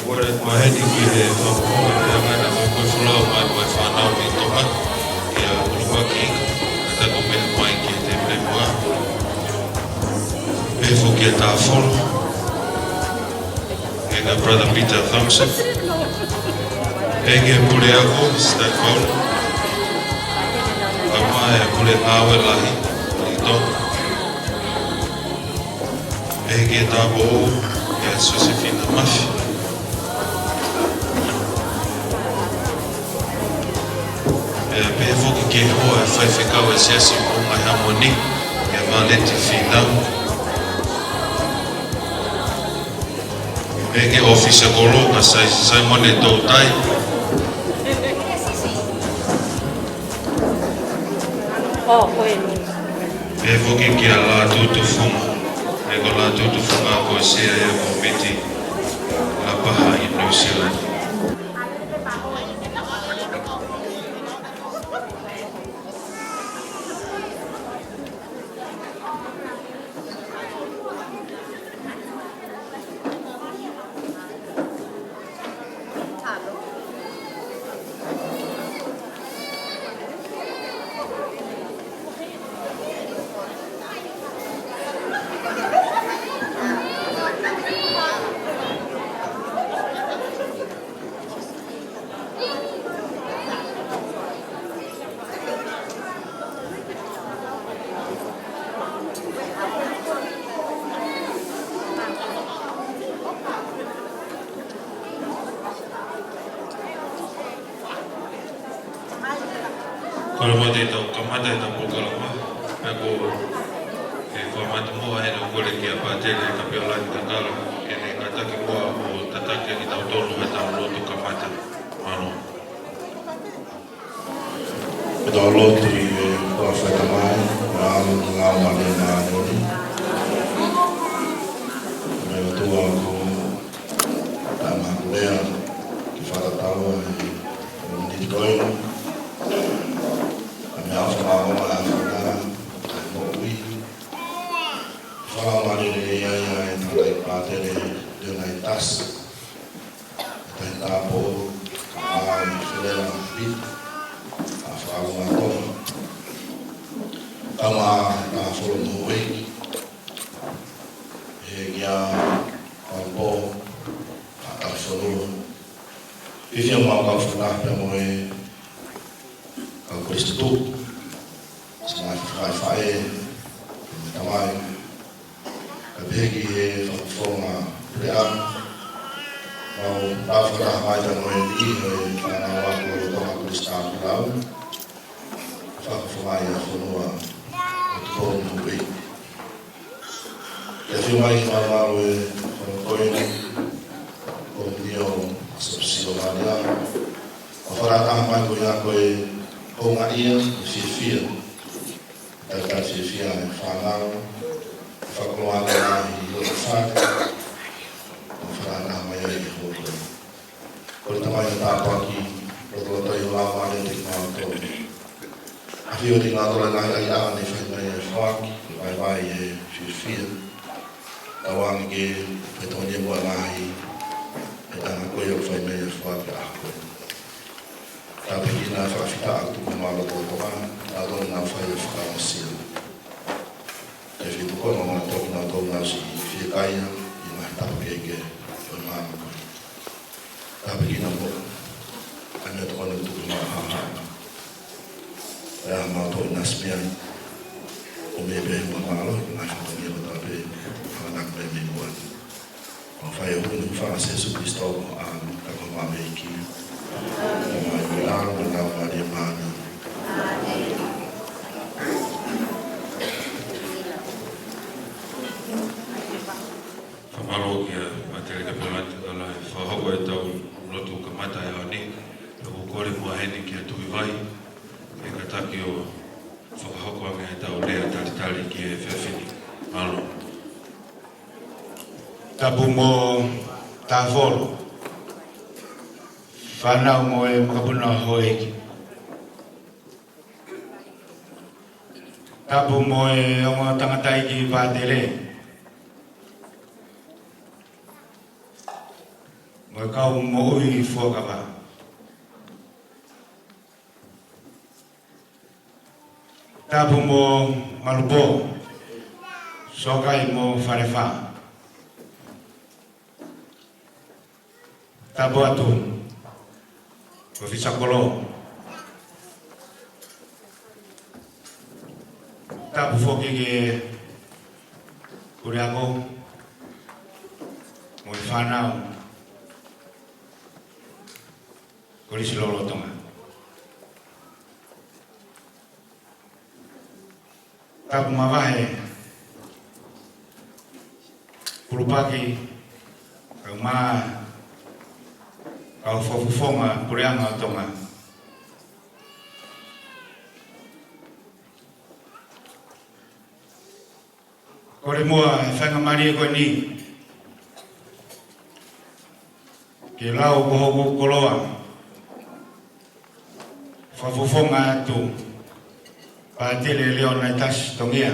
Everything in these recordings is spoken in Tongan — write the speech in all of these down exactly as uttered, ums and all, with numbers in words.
Kole maheni ki he fakafofonga pea ngana mo e folau mai mo e fānau ni Tonga, kia Ulupaki Ika, ka taku meʻa mai ki he tēpile mua. Pehē foki kia Tāfolo, kia Brother Peter Thompson, pehē ki he Puleako, Stan Paul, kae ʻumaʻā e Pule Ngāue Lahi ʻo Tonga. Pehē ki he Tāupoʻou, kia Josephina Mafi. Pea pehē foki ki he hoa ʻo e faifekau ʻa e Siasi ʻo Moʻunga Heamoni, kia Valeti Fīnau. Pehē ki he ʻōfisa kolo, kia Sai-, Saimone Toutai. ʻO, ko eni. Pehē foki kia Lātū Tufunga, ʻa ia ko Lātū Tufunga ko e sea ia ʻo e kōmiti Lapaha ʻi Nuʻu Sila. Kole muʻa te tau kamata ʻetau polokalama, pea ko e fakamata muʻa ʻe kole kia Pātele Kapeolani Takala, ke ne kātaki muʻa ʻo tataki kitautolu heʻetau lotu kamata. Mālō. Ke tau lotu. ʻE ʻOtua Tamai, ʻAlo mo e Laumālie Māʻoniʻoni. Meʻa ʻOtua ko e tama kuo lea ke fakatatau ai ʻi he miniti ko eni. Ka meʻaʻofa māʻoniʻoni ʻa e ʻAfiona, ʻa e moʻui. Fakalaumālie lelei ai ʻa e tangataʻeiki pātele, Leonaitas. Tahi tāpō, ʻa e felea pit, ʻa Fakaʻamu Tonga. Kae ʻumaʻā ʻa Tāfolo mo e houʻeiki. Pehē kia Pāpō, ʻa Tāfolo. Fiefia muʻa kau fakataha pea mo e kau kolisi tutuku, siʻi ngaahi faifekau, mo e tamai, kae pehē ki he fakafofonga puleʻanga. Mau fakataha mai pea mo e niʻihi ʻo e fānau ako lolotonga Kolisi Tāpulau, fakafofonga ʻa e fonua ʻo Tupou mo Houʻeiki. Ke fai mai malumalu e fanga ko eni, ko e nio a Sōsio Malia. ʻO fakataha mai ko ia ko e houngaʻia, e fiefia. Talitali fiefia e fānau, fakakoloa ʻa e ngaahi loto fale. ʻO fakataha mai ai e houʻeiki. Ko e Tamai ʻo e tāpuaki, lotolotoʻi ʻo e Laumālie Māʻoniʻoni. ʻAfio ʻiate kinautolu ʻa e ngaahi ʻahiʻahi ne fai mai e foaki, ʻo vaivai e fiefia. Tauange ke fetoni mo e ngaahi ʻahiʻahi ko ia ʻoku fai mai e foaki ʻa koe. Tāpuekina e fakafetaʻi ʻa e tuku mālō lotolotonga, ʻa e tonu naʻa fai e fakaongosia. Ke fai tuku ʻa e ngaahi toki naʻa tonu naʻa siʻi fiekaia, ʻi he ngaahi tapa kehekehe ʻo e māmani ko eni. Tāpuekina mo e meʻatokoni tuku mahaha. ʻE ʻa e mau tō ʻi nasi pea ʻo me pē mo mālō, ʻi he ngaahi fatongia kotoa pē, fānau pē mei muʻa. ʻO fai ʻo hū ʻi he huafa ʻo Sēsū Kalaisi ko e ʻAlo, ka ko e Tamai ʻEiki. Ko e Tamai ʻo e ʻAlo, mo e Laumālie Māʻoniʻoni. Fakamālō kia Pātele Kapeolani Takala he fakahoko ʻetau lotu kamata he ʻaho ni. Pea ʻoku kole muʻa heni kia Tuʻivai, ke kātaki ʻo fakahoko ange ʻetau lea talitali ki he efiafi ni. Mālō. Tapu mo Tāfolo. Fānau mo e makapuna houʻeiki. Tapu mo e ongo tangataʻeiki pātele. Mo e kau moʻui fuakava. Tapu mo Malupō, Soakai mo Falefā. Tapu atu, ko Fisakolo. Tapu foki ki he puleako mo e fānau Kolisi Lolotonga. Tapu mavahe kulupaki, kau mā, kau fakafofonga puleʻanga ʻo Tonga. Kole muʻa e faingamālie ko eni ke lau ko hoku koloa fakafofonga atu, Pātele Leonaitasi Tongia.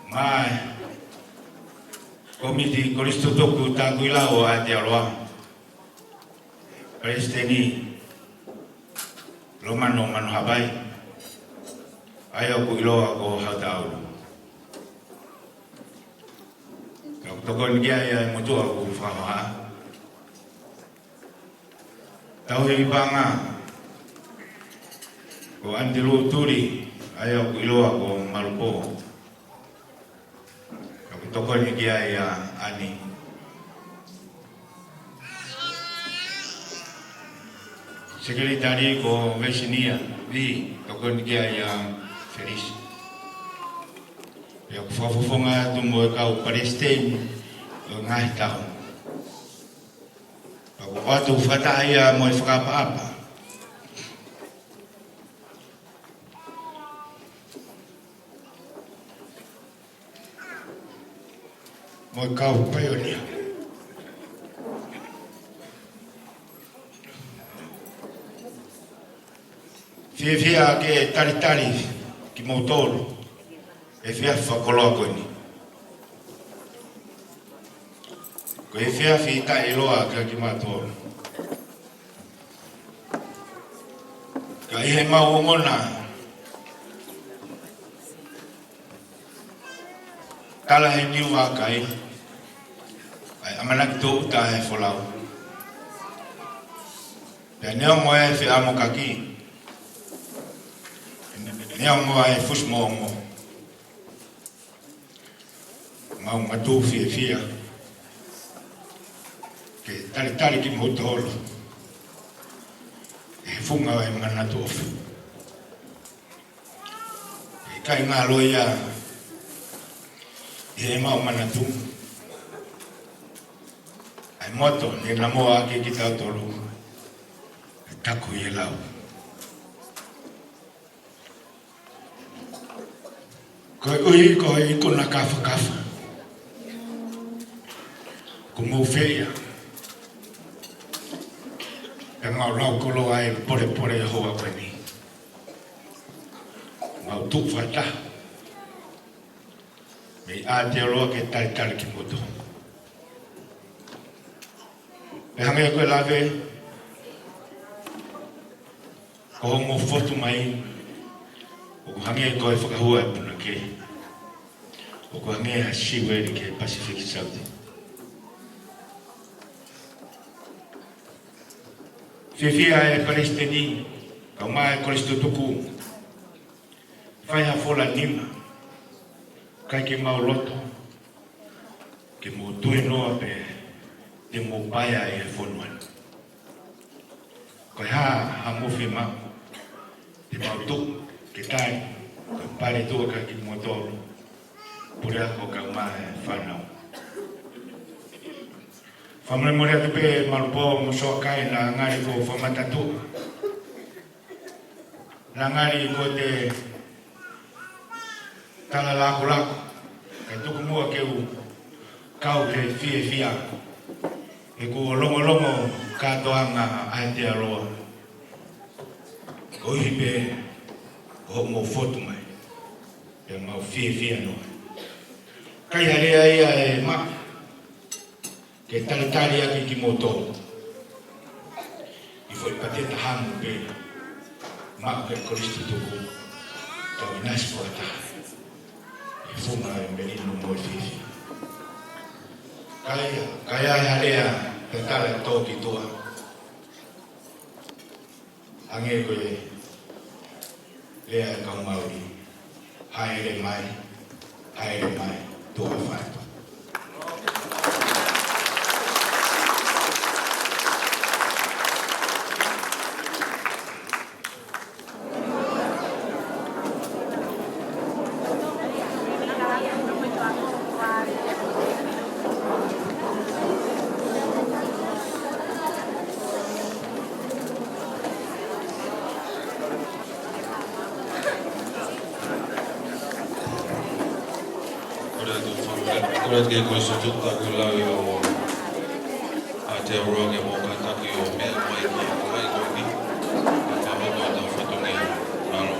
Mā e Kōmiti Kolisi Tutuku Takuila ʻo Aotearoa, Palesiteni Lomano Manohapai, ʻa ia ʻoku ʻiloa ko Hautaulu. Ka ʻoku tokoni ki ai ʻa e motuʻa ʻoku fakahohaʻa. Tauhi paʻanga ko ʻAnitelū Tuli, ʻa ia ʻoku ʻiloa ko Malupō. Ka ʻoku tokoni ki ai ʻa ʻAni. Sekelitali ko Vesinia Vī, tokoni ki ai ʻa Felisi. Pea ʻoku fakafofonga atu mo e kau palesiteni ʻo e ngaahi tau. Pea ʻoku ʻoatu fakataha ia mo e fakaʻapaʻapa mo e kau paionia. Fiefia ke talitali kimoutolu he efiafi fakakoloa ko eni. Ko e efiafi taʻeʻiloa kiate kimautolu. Ka ʻi heʻemau ongona, tala he Niu Vakai ʻa e ʻamanaki tōʻuta he folau. Pea neongo e feʻamokaki, neongo e fusimoʻongo, mau matu fiefia ke talitali kimoutolu he funga ʻo e manatu ʻofa. ʻIkai ngalo ia ʻi heʻemau manatu ʻa e moto ne namoa ʻaki kitautolu, ʻa e Taku ʻi he Lau. Koeʻuhi ko e ikuna kafakafa kuo mou feia, pea mau lau koloa e polepole ʻo e houa ko eni. Mau tuʻu fakataha mei Aotearoa ke talitali kimoutolu. Pea hangē ko e lave, ko hoʻomou fotu mai, ʻoku hangē ko e fakahua ʻa e punake, ʻoku hangē ha siueli ki he Pasifiki Saute. Fiefia e Palesiteni, kau mā e Kolisi Tutuku, fai ha fola nima, ʻikai ke mau loto ke mou tuenoa pe te mou paea ʻi he fonua ni. Ko e hā haʻamou fiemaʻu, te mau tuʻu ke tali, ko e pale tuʻa kiate kimoutolu, puleako kae ʻumaʻā e fānau. Fakamolemole atu pē Malupō mo Soakai naʻa ngali kuo fakamata tuʻa. Naʻa ngali ko e tala lakulaku, kae tuku muʻa ke u kau he fiefia, he kuo longolongo kātoanga ʻa Aotearoa. Koeʻuhi pē ko hoʻomou fotu mai, pea mau fiefia noa. Kai ha lea ia ʻe maʻu ke talitali ʻaki kimoutolu ʻi he foʻi pāteta hamu pē, maʻu ʻe he Kolisi Tutuku, tau ʻinasi fakataha ʻi he funga ʻo e melino mo e fiefia. Kai, kai ai ha lea pe tala tō ki tuʻa. Hangē ko e lea ʻa e kau Mauli, hāʻele mai, hāʻele mai, tuʻa fai. Kole atu, kole atu ke ko e sotu ta ko lau ʻo Aotearoa ke mo kātaki ʻo meʻa mai ki he ʻaho ko eni. Ka hoko atu fatongia. Mālō.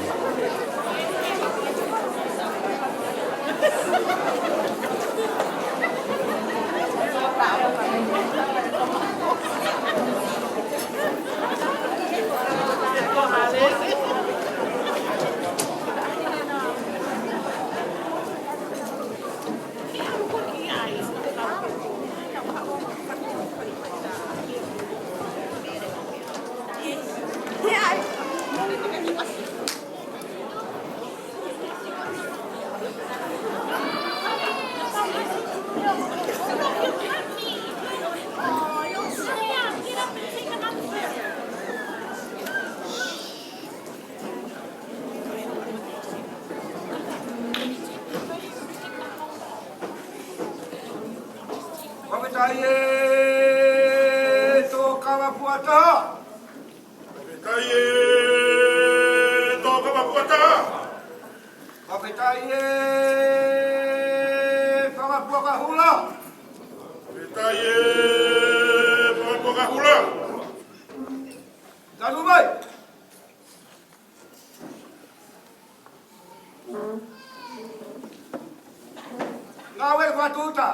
Fakafetaʻi e tō kava kuata. Fakafetaʻi e tō kava kuata. Fakafetaʻi e fanga puaka hula. Fakafetaʻi e fanga puaka hula. Tanu mai. Ngāue fakatūʻuta.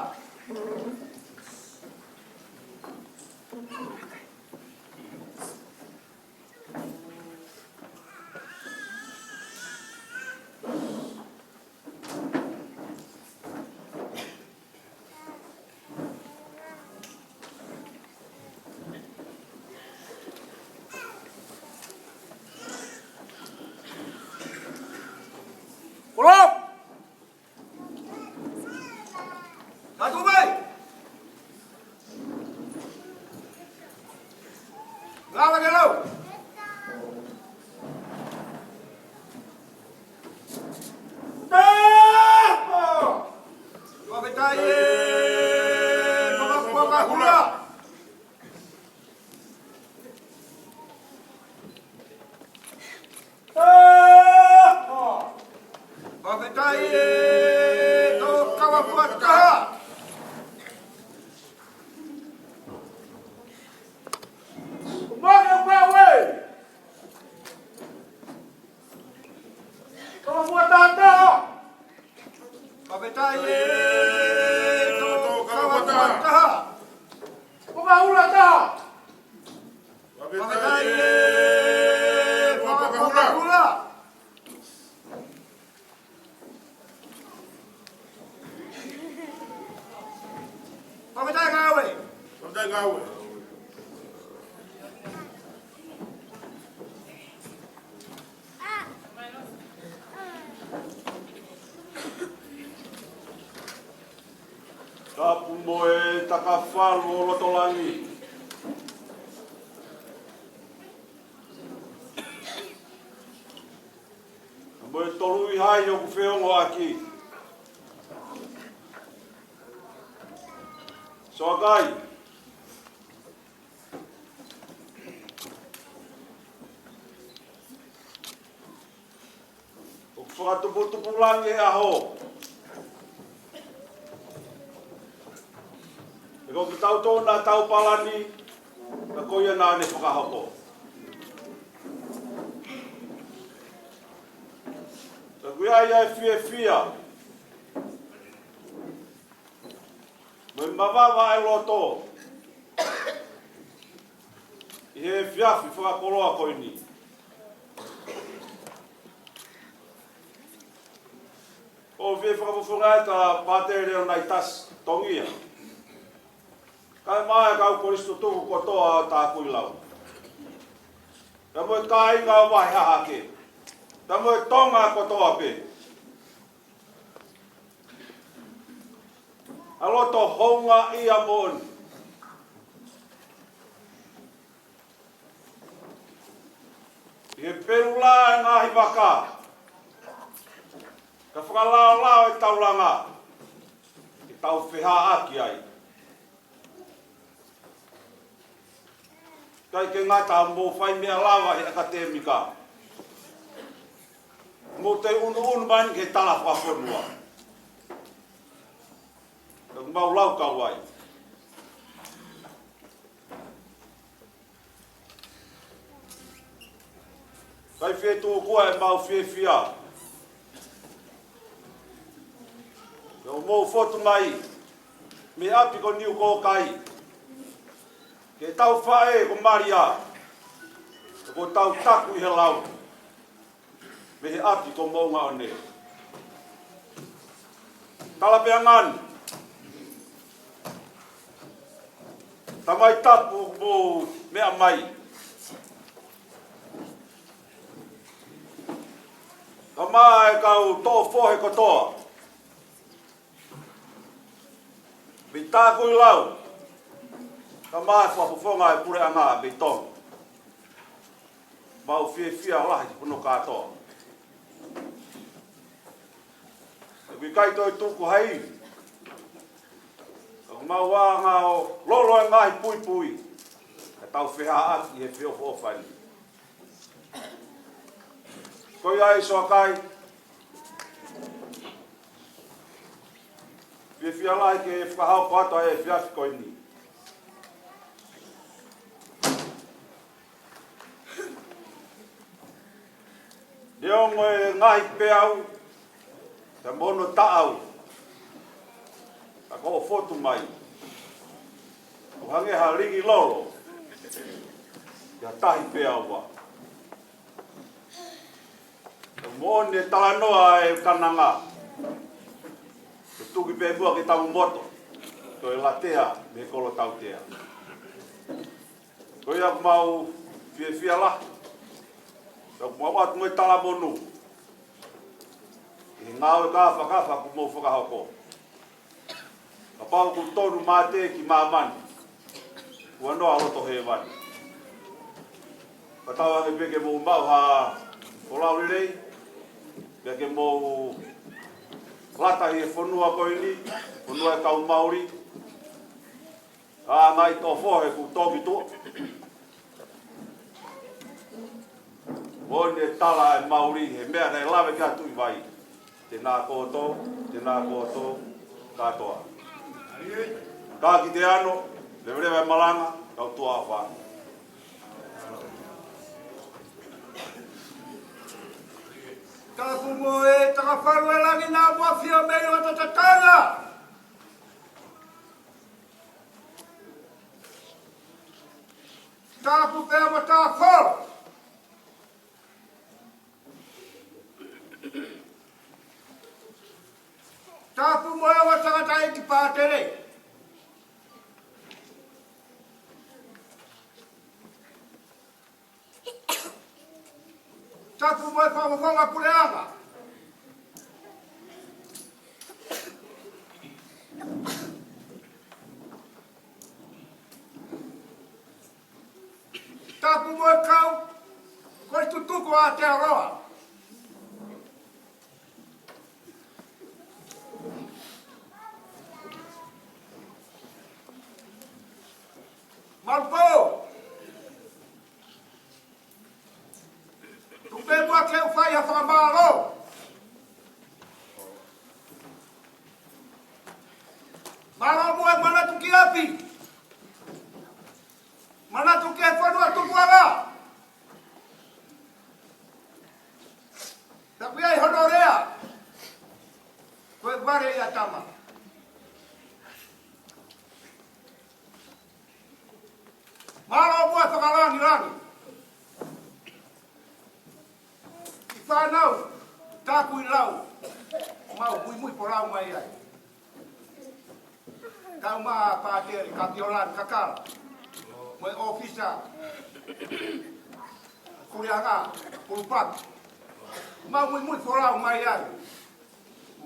Kolo! Tatu mai! Lava ke lau! Tapo! Fakafetaʻi e fanga puaka hula! Fakafetaʻi e tō kava kuata. Mane ukawe. Kava kuata. Fakafetaʻi e tō kava kuata. Puaka hula taha. Fakafetaʻi e fanga puaka hula. Fakafetaʻi ngāue. Fakafetaʻi ngāue. Tapu mo e takafalu ʻo loto langi. Mo e tolu ʻi hai ʻoku feongoʻaki. Soakai. ʻOku fakatuputupu langi e ʻaho. He ko kitautolu naʻa tau palani, ka ko ia naʻa ne fakahoko. Ka ko ia ia e fiefia. Mavava e loto ʻi he efiafi fakakoloa ko eni. ʻOku ou fie fakafofongaʻi ʻa Pātele Leonaitasi Tongia, kae ʻumaʻā e kau kolisi tutuku kotoa ʻo Takuilau, pea mo e kāinga ʻo Vahe Hahake, pea mo e Tonga kotoa pē. ʻA e loto houngaʻia moʻoni ʻi he pelula e ngaahi vaka, ka fakalaolao e taulanga ke tau fehaʻaki ai. ʻIkai ke ngata ʻa hoʻomou fai meʻa lava he ʻakatēmika, mou toe ʻunuʻunu mai ki he tala fakafonua. Ka mau lau kau ai. ʻIkai fie tuku ʻemau fiefia ʻi hoʻomou fotu mai mei ʻapi ko Niukōkai ki heʻetau faʻē ko Malia, ʻoku tau taku ʻi he lau mei he ʻapi ko Moʻungaʻone. Talapeangani, Tamai Tapu, mou meʻa mai. Kae ʻumaʻā e kau toʻo fohe kotoa mei Takuilau, kae ʻumaʻā e fakafofonga e puleʻanga mei Tonga. Mau fiefia lahi hono kātoa. ʻOku ʻikai toe tuku ha ivi, ka ʻoku mau anga ʻo lolo e ngaahi puipui ka tau fehaʻaki he feʻofoʻofani. Ko ia ʻi Soakai, fiefia lahi ke fakahoko atu ʻa e efiafi ko eni. Neongo e ngaahi peau, pea mo hono taʻau, ka ko hoʻo fotu mai ʻoku hangē ha lingi lolo ʻi ha tahi pea ua. Ko e moʻoni e talanoa e kananga, ko e tuki pē muʻa ke tau moto, ko e latea mei he kolo tautea. Ko ia ʻoku mau fiefia lahi, ʻoku mau ʻoatu mo e talamonū ʻi he ngāue kāfakafa kuo mou fakahoko. Kapau ʻoku tonu mate ki māmani, ua noa loto hēvani. Ka tau ange pē ke mou maʻu ha folau lelei, pea ke mou lata ʻi he fonua ko eni, fonua e kau Mauli, ʻa e ngaahi toʻo fohe kuo tō ki tuʻa. Moʻoni e tala e Mauli, he meʻa kae lave ki ai ʻa Tuʻivai. Tēnā koutou, tēnā koutou kātoa. Ka ki te ano, leveleva e malanga, kau tuʻa ʻofa. Tapu mo e takafalu e langi na mo afio mei loto tatala. Tapu pea mo tafo. Tapu mo e ʻofa tangataʻeiki pātele. Tapu mo e fakafofonga puleʻanga. Tapu mo e kau kolisi tutuku ʻa Aotearoa. Malu pō. Tuku pē muʻa ke u fai ha fakamālō. Mālō muʻa e manatu ki ʻapi. Manatu ki he fonua tupuʻanga. Pea ʻoku ʻi ai hono lea, ko e vale ʻia tama. Mālō muʻa fakalāngilangi ki he fānau Takuilau, mau muimui folau mai ai. Tau ma pātele ka Piolani Kakala, mo e ʻōfisa puleʻanga, Pulupaki. Mau muimui folau mai ai.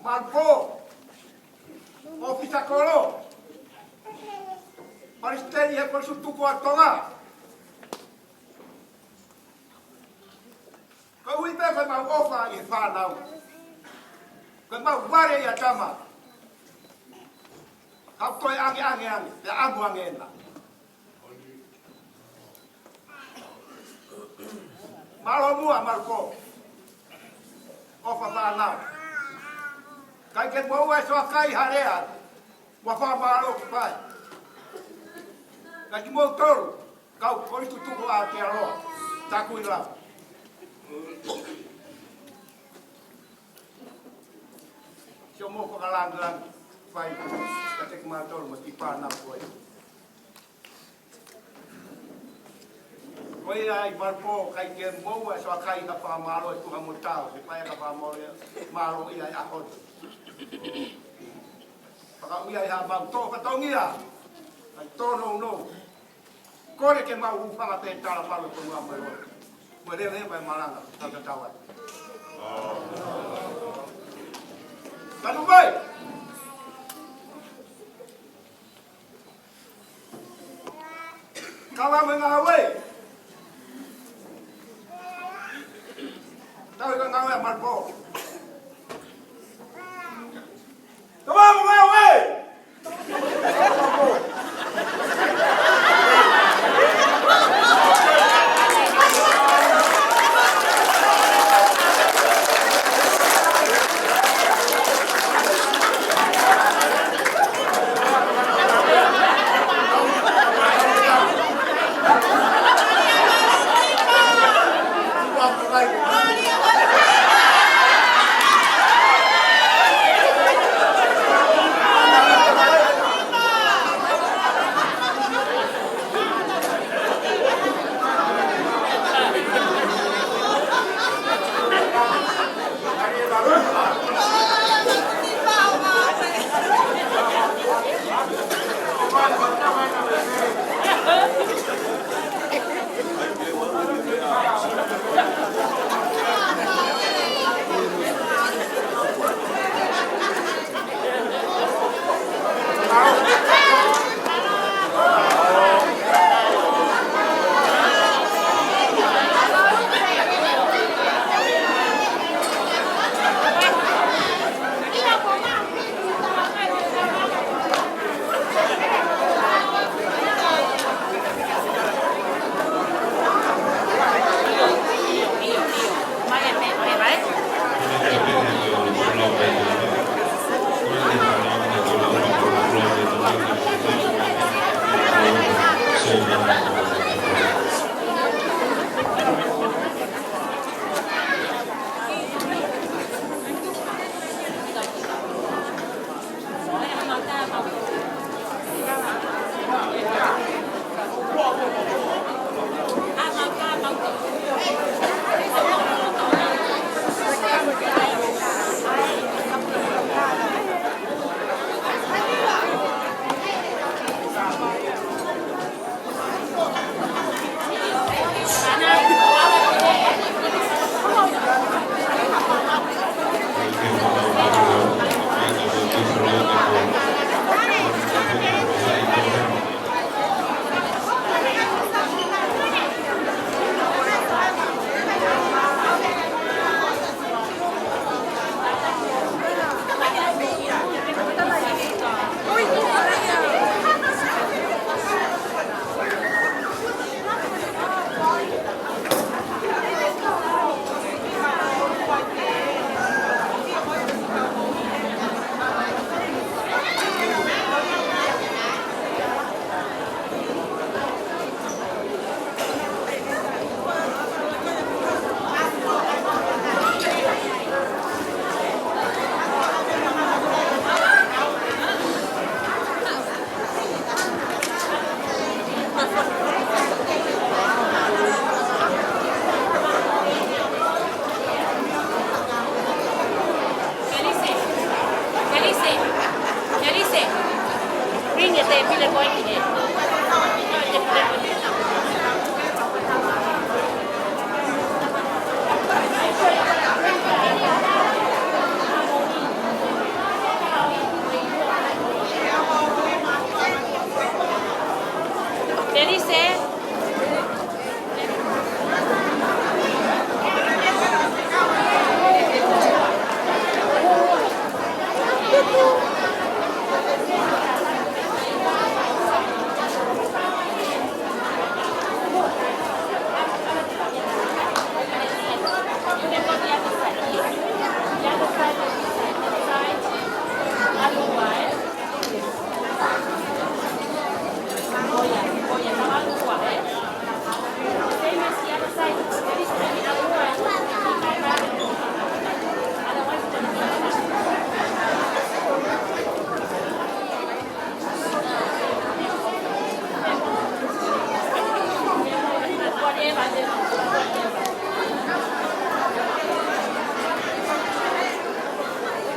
Malupō, ʻōfisa kolo, palesiteni he Kolisi Tutuku ʻa Tonga. Koeʻuhi pē ko ʻemau ʻofa ʻi he fānau, ko ʻemau vale ʻia tama, kau toe angeange ange, pea ʻamu ange ena. Mālō muʻa Malupō, ʻofa fānau. ʻIkai ke moua ʻe Soakai ha lea, ua fakamālō ki fai. Ka kimoutolu, kau Kolisi Tutuku ʻa Aotearoa, Takuilau. Sio mo fakalāngilangi fai kiate kimautolu mo e kiʻi fānau ko ē. Ko ia ai Malupō, ʻikai ke moua ʻe Soakai ha fakamālō ʻi tuha mo taʻu, ke fai ha fakamālō ia, mālō ia ʻi he ʻaho ni. Fakauia ʻi haʻamau tō fatongia, ʻai tōnounou. Kole ke mau hūfanga pē he talamalu ʻo e fonua mo e lotu. Mo e lele mo e malanga, tau tatau ai. Tanu mai! Kava mo e ngāue. Tau ʻi he ngāue ʻa Malupō. Kava mo e ngāue! Denise.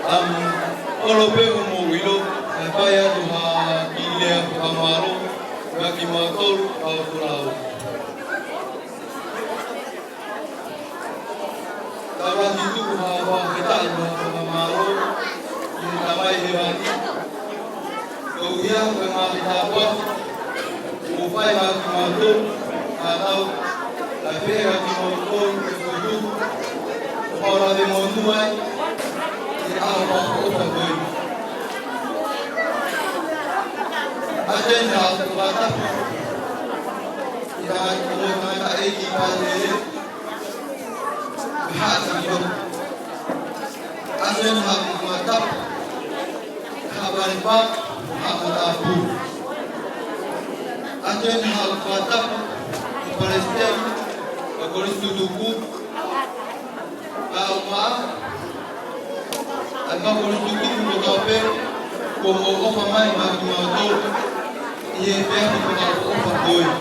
ʻAmu, ʻoku ou pehē ʻoku mou ʻilo, ʻe fai atu ha kiʻi lea fakamālō, kia kimautolu ʻa e folau. Tau lava ʻo tuku ha fakafetaʻi mo ha fakamālō ki he Tamai Hēvani. Koeʻuhi ko e ngaahi tāpuaki kuo fai maʻa kimautolu, ʻa e tau, ʻa e pehē ʻa kimautolu, ke tutu, ʻo pau lave monū ai, ʻi he ʻaho ʻofa ko eni. ʻA ʻeni ʻoku ou fakatapu ki he tangataʻeiki Pālele, Haʻa Sāmioka. ʻA ʻeni ʻoku ou fakatapu ki Haʻa Valepa, Haʻa Matāpū. ʻA ʻeni ʻoku ou fakatapu ki he Palesiteni ʻo e Kolisi Tutuku, ʻa ʻUmaʻā, ʻa e kau Kolisi Tutuku kotoa pē, kuo mou ʻofa mai maʻa kimautolu ʻi he efiafi fakaʻofoʻofa ko eni.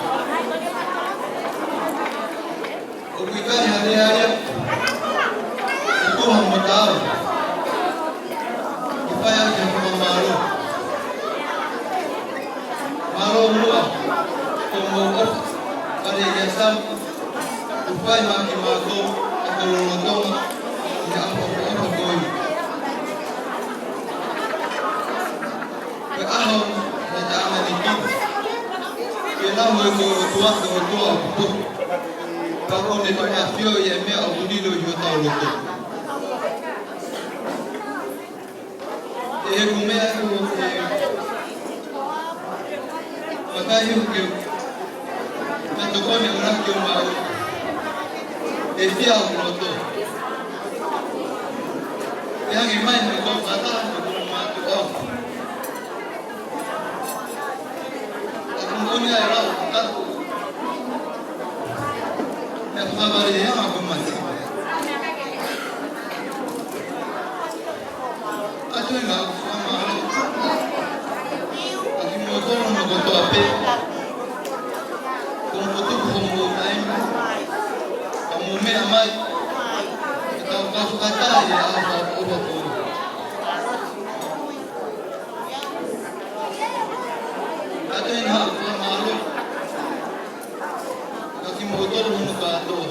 ʻOku ʻikai ha lea ia, ʻe tuha mo taau, ke fai ʻaki ha fakamālō. Mālō muʻa, ko hoʻomou ʻofa, Vale ʻia Sam, kuo fai maʻa kimautolu ʻa e lolotonga ʻi he ʻaho ʻofa ko eni. Ko e ʻaho naʻa ta ʻamanekina ke lau ʻe he ʻOtua, ʻe he ʻOtua ʻo Pupu. Ka ko ʻene toe ʻafioʻi ʻa e meʻa ʻoku lilo ʻi hotau loto. ʻE he kuo meʻa ʻoku ou makai ʻoku ou, naʻa tokoni ʻo laki ʻo maʻu. ʻE fia ʻo loto. ʻE hangē mai mo e toʻu kātaki ʻo e mātuʻa. ʻOku ou ʻi ai ʻa e lau, ka ʻe fakavale ʻe he anga ko e mati. ʻA ʻeni ʻoku ou fakamālō ʻa kimoutolu hono kotoa pē. Ko hoʻomou tuku hoʻomou taimi, ka mou meʻa mai, ke tau kau fakataha ʻi he ʻaho ʻofa ko eni. ʻA ʻeni ʻoku ou fakamālō ʻa kimoutolu hono kātoa.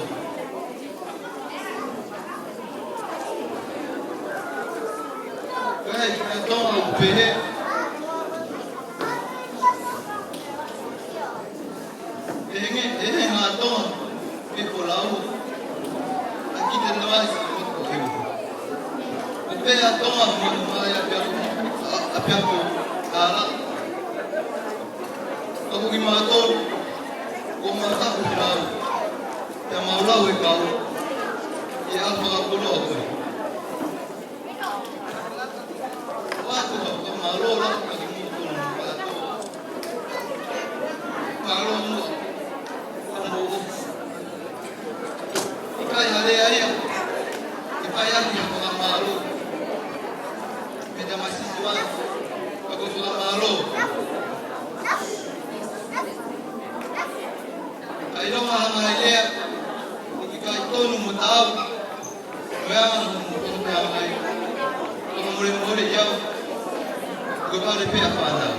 Ko e hā e Tonga ʻoku pehē? ʻE henge, ʻe henge ʻa Tonga, pe ko lau. ʻA kita noa si ko e. ʻO pehē ʻa Tonga mo e ʻapiako, ʻa, ʻapiako, ʻa la. Ka ko kimautolu, ko mata ko lau. Pea mau lau e kau. ʻI he ʻaho fakakoloa ko ē. Mālō, mālō, mālō, mālō, mālō, mālō. ʻIkai ha lea ia, ke fai ʻaki ha fakamālō. Mei he Tamasiʻi ʻOtua, ka ko e fakamālō. ʻA ia ʻoku hanga ʻe he lea, ʻoku ʻikai tonu mo taau. Ko e anga hono moʻoni pea mai, ko hono molemole ia, ko e vale pē ʻa e fānau.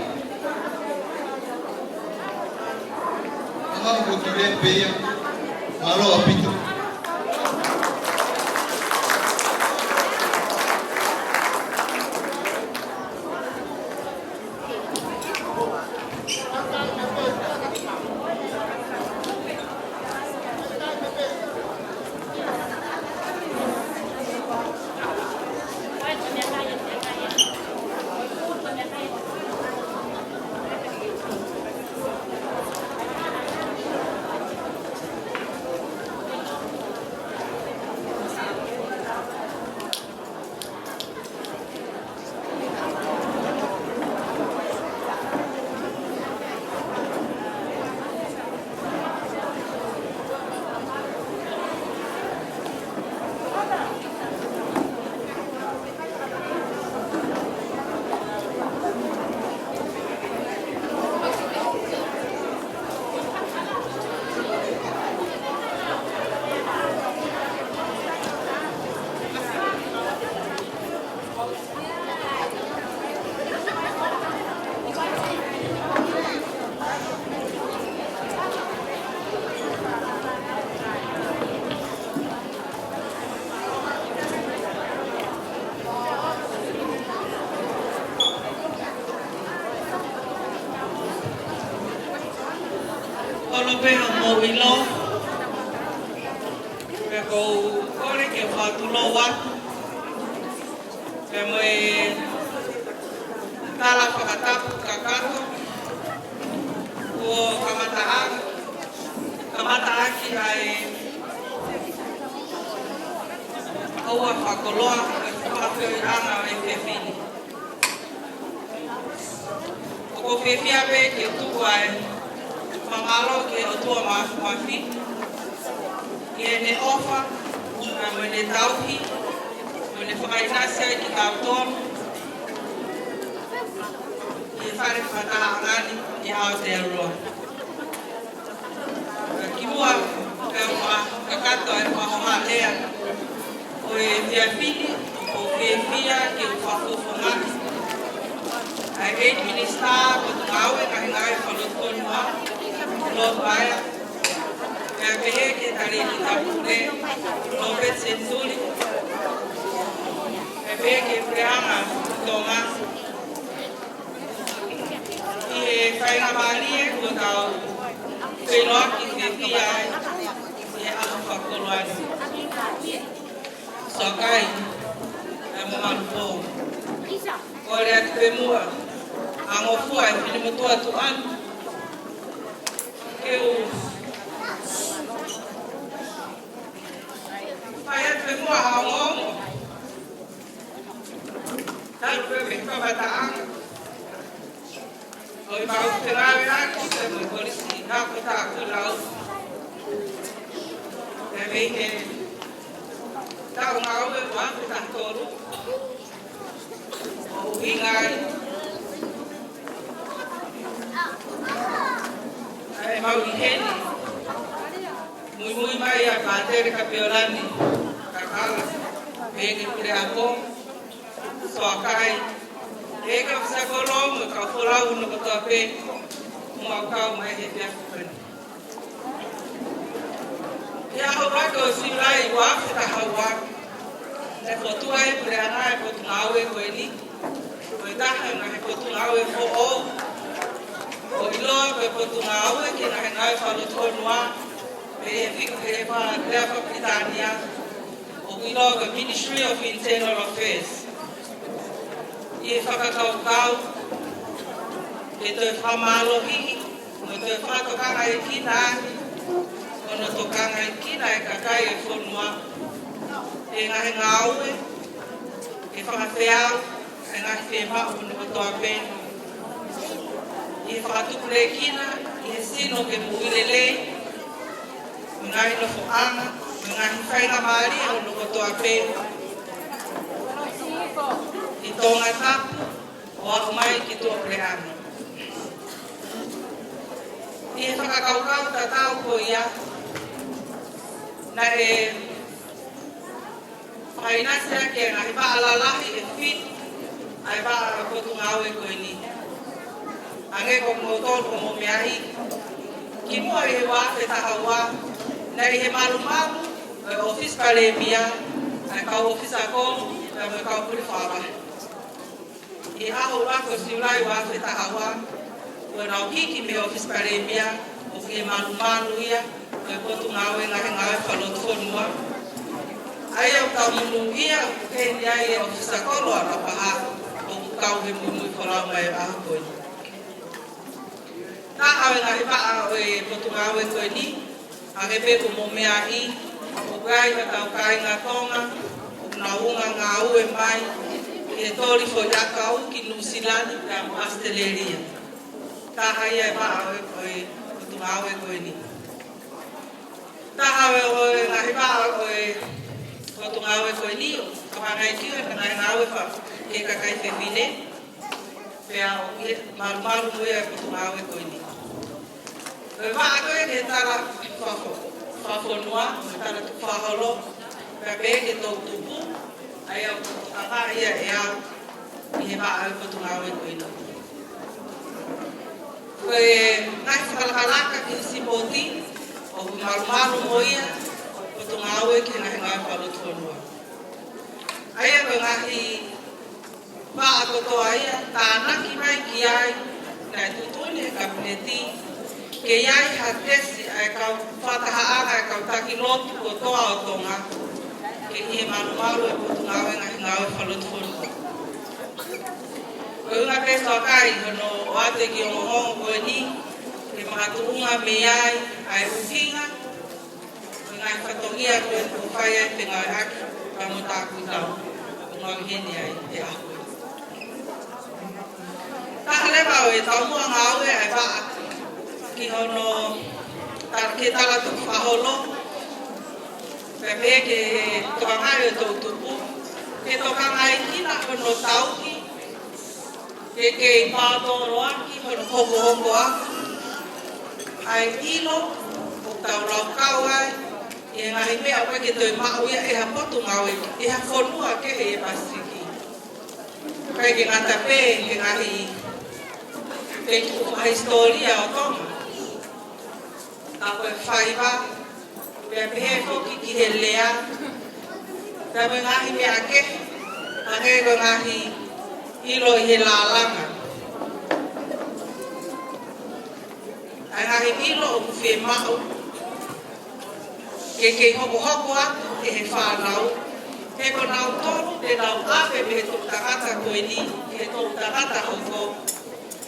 Mau ko ki le pea. Mālō ʻaupito. Holo pē hoʻomou ʻilo, pea ʻoku ou kole ke fakatulou atu pea mo e tala fakatapu kakato kuo kamata ʻaki, kamata ʻaki ʻa e ʻaho fakakoloa ʻo e fakafeohiʻanga ʻo e efiafi ni. ʻOku ou fiefia pē ke tuku ʻa e fakamālō ki he ʻOtua Māfimafi ʻi heʻene ʻofa, pea mo ʻene tauhi, mo ʻene fakaʻinasi ai kitautolu ʻi he fale fakatahaʻanga ni ʻi Aotearoa. Kimuʻa pea u fakakakato ʻa e fakahoha lea ʻo e efiafi ni, ʻoku ou fiefia ke u fakafofongaʻi ʻa e ʻEiki Minisitā Potungāue Ngaahi Ngāue Fakalotofonua, Lord Paea, pea pehē ki he Talēkita Pule, Lord Peti Senituli, pea pehē ki he Puleʻanga Tonga, ʻi he faingamālie kuo tau feʻiloaki fiefia ai ʻi he ʻaho fakakoloa ni. Soakai, ʻa e mamalu pō. Kole atu pē muʻa, ʻa e ngofua ʻa e finemotuʻa tuʻa ni, ke u fai atu pē muʻa ʻa e ongoongo. Talu pē mei he kamataʻanga ʻo ʻemau fengāueʻaki pea mo e Kolisi Ako Taʻeʻaho Lau. Pea mei he taʻu ngāue ua afe taha tolu, ʻo ʻuhinga ai ʻa ʻemau ʻi heni. Muimui mai ʻa Pātele Kapeolani Kakala, pehē ki he Puleako, Soakai, pehē ki he ʻOfisa Kolo mo e kau folau hono kotoa pē, ʻoku mau kau mai he efiafi ko eni. ʻI he ʻaho ʻuluaki ʻo Siulai ua afe taha ua, naʻe fokotuʻu ai e Puleʻanga ʻo e Potungāue ko eni, ko e taha e ngaahi potungāue foʻou ʻoku ʻiloa ko e Potungāue ki he Ngaahi Ngāue Fakalotofonua, mei he fika-, he fa-, lea faka-Pilitānia, ʻoku ʻiloa ko e Ministry of Internal Affairs. ʻI he fakakaukau ke toe fakamālohiʻi mo toe fakatokangaʻekina ai, hono tokangaʻekina e kakai e fonua he ngaahi ngāue, ke fakafeau e ngaahi fiemaʻu hono kotoa pē, ʻi he fakatupulekina ʻi he sino ke moʻui lelei, mo e ngaahi nofoʻanga, mo e ngaahi faingamālie hono kotoa pē ʻi Tongatapu ʻo aʻu mai ki tuʻapuleʻanga. ʻI he fakakaukau tatau ko ia, naʻe fakaʻinasi ʻaki e ngaahi vaʻa lalahi ʻe fitu ʻa e vaʻa potungāue ko eni. Hangē ko kimoutolu ʻoku mou meaʻi, Kimuʻa ʻi he ua afe taha ua, naʻe ʻi he malumalu ʻo e ʻŌfisi Palēmia ʻa e kau ʻōfisa kolo pea mo e kau pule fakavahe. ʻI he ʻaho ua ko Siulai ua afe taha ua, kuo nau hiki mei he ʻŌfisi Palēmia ʻo ki he malumalu ia ʻo e Potungāue Ngaahi Ngāue Fakalotofonua. ʻA ia ʻoku tau monūʻia ʻoku ʻi heni ai e ʻōfisa kolo ʻa Lapaha, ʻoku kau he muimui folau mai ʻo e ʻaho ko eni. Taha ʻo e ngaahi vaʻa ʻo e Potungāue ko eni, hangē pē ko hoʻomou meaʻi, ʻoku ʻi ai hotau kāinga Tonga ʻoku nau ʻunga ngāue mai ʻi he toli foʻiʻakau ki Nuʻusila ni pea mo ʻAositelēlia. Taha ia e vaʻa ʻo e, ʻo e Potungāue ko eni. Taha ʻo e, ʻo e ngaahi vaʻa ʻo e Potungāue ko eni, ʻoku hangē ko e ngaahi ngāue fakafaifekau fefine, pea ʻoku ʻi he malumalu mo ia e Potungāue ko eni. Ko e vaʻa ko ē ki he tala fakafo-, fakafonua, mo e tala tukufakaholo, pea pehē ki he toʻutupu, ʻa ia ʻoku tokanga ia ʻe au ʻi he vaʻa ʻo e Potungāue ko eni. Ko e ngaahi fakalakalaka ki he sipooti, ʻoku malumalu mo ia e Potungāue ki he Ngaahi Ngāue Fakalotofonua. ʻA ia ko e ngaahi vaʻa kotoa ia, tānaki mai ki ai, naʻe tuʻutuʻuni ʻe he Kapineti, ke ʻi ai ha tesi ʻa e kau fakatahaʻanga ʻa e kau taki lotu kotoa ʻo Tonga, ke ʻi he malumalu ʻo e Potungāue Ngaahi Ngāue Fakalotofonua. Ko e ʻuhinga pē Soakai hono ʻoatu e kiʻi ongoongo ko eni, ke makatuʻunga mei ai ʻa e ʻuhinga ʻo e ngaahi fatongia ko eni ʻoku fai ai e fengāueʻaki pea mo e tākuitau ʻoku mau ʻi heni ai he ʻaho ko eni. Taha leva ʻo e taumuʻa ngāue ʻa e vaʻa ki hono ta-, ki he tala tukufakaholo, pea pehē ki he tokangaʻi ʻo e toʻutupu, ke tokangaʻi kinautolu hono tauhi, ke kei paotoloaki hono hokohoko atu ʻa e ʻilo ʻoku tau laukau ai ʻi he ngaahi meʻa ʻoku ʻikai ke toe maʻu ia ʻe ha potungāue, ʻe ha fonua kehe ʻi he Pasifiki. ʻIkai ke ngata pē he ngaahi feituʻu fakahisitōlia ʻo Tonga, ka ko e faiva, pea pehē foki ki he lea, pea mo e ngaahi meʻa kehe, hangē ko e ngaahi ʻilo ʻi he lālanga. ʻA e ngaahi ʻilo ʻoku fiemaʻu ke kei hokohoko atu ʻe he fānau, he ko nautolu te nau ʻave mei he toʻu tangata ko eni ki he toʻu tangata hoko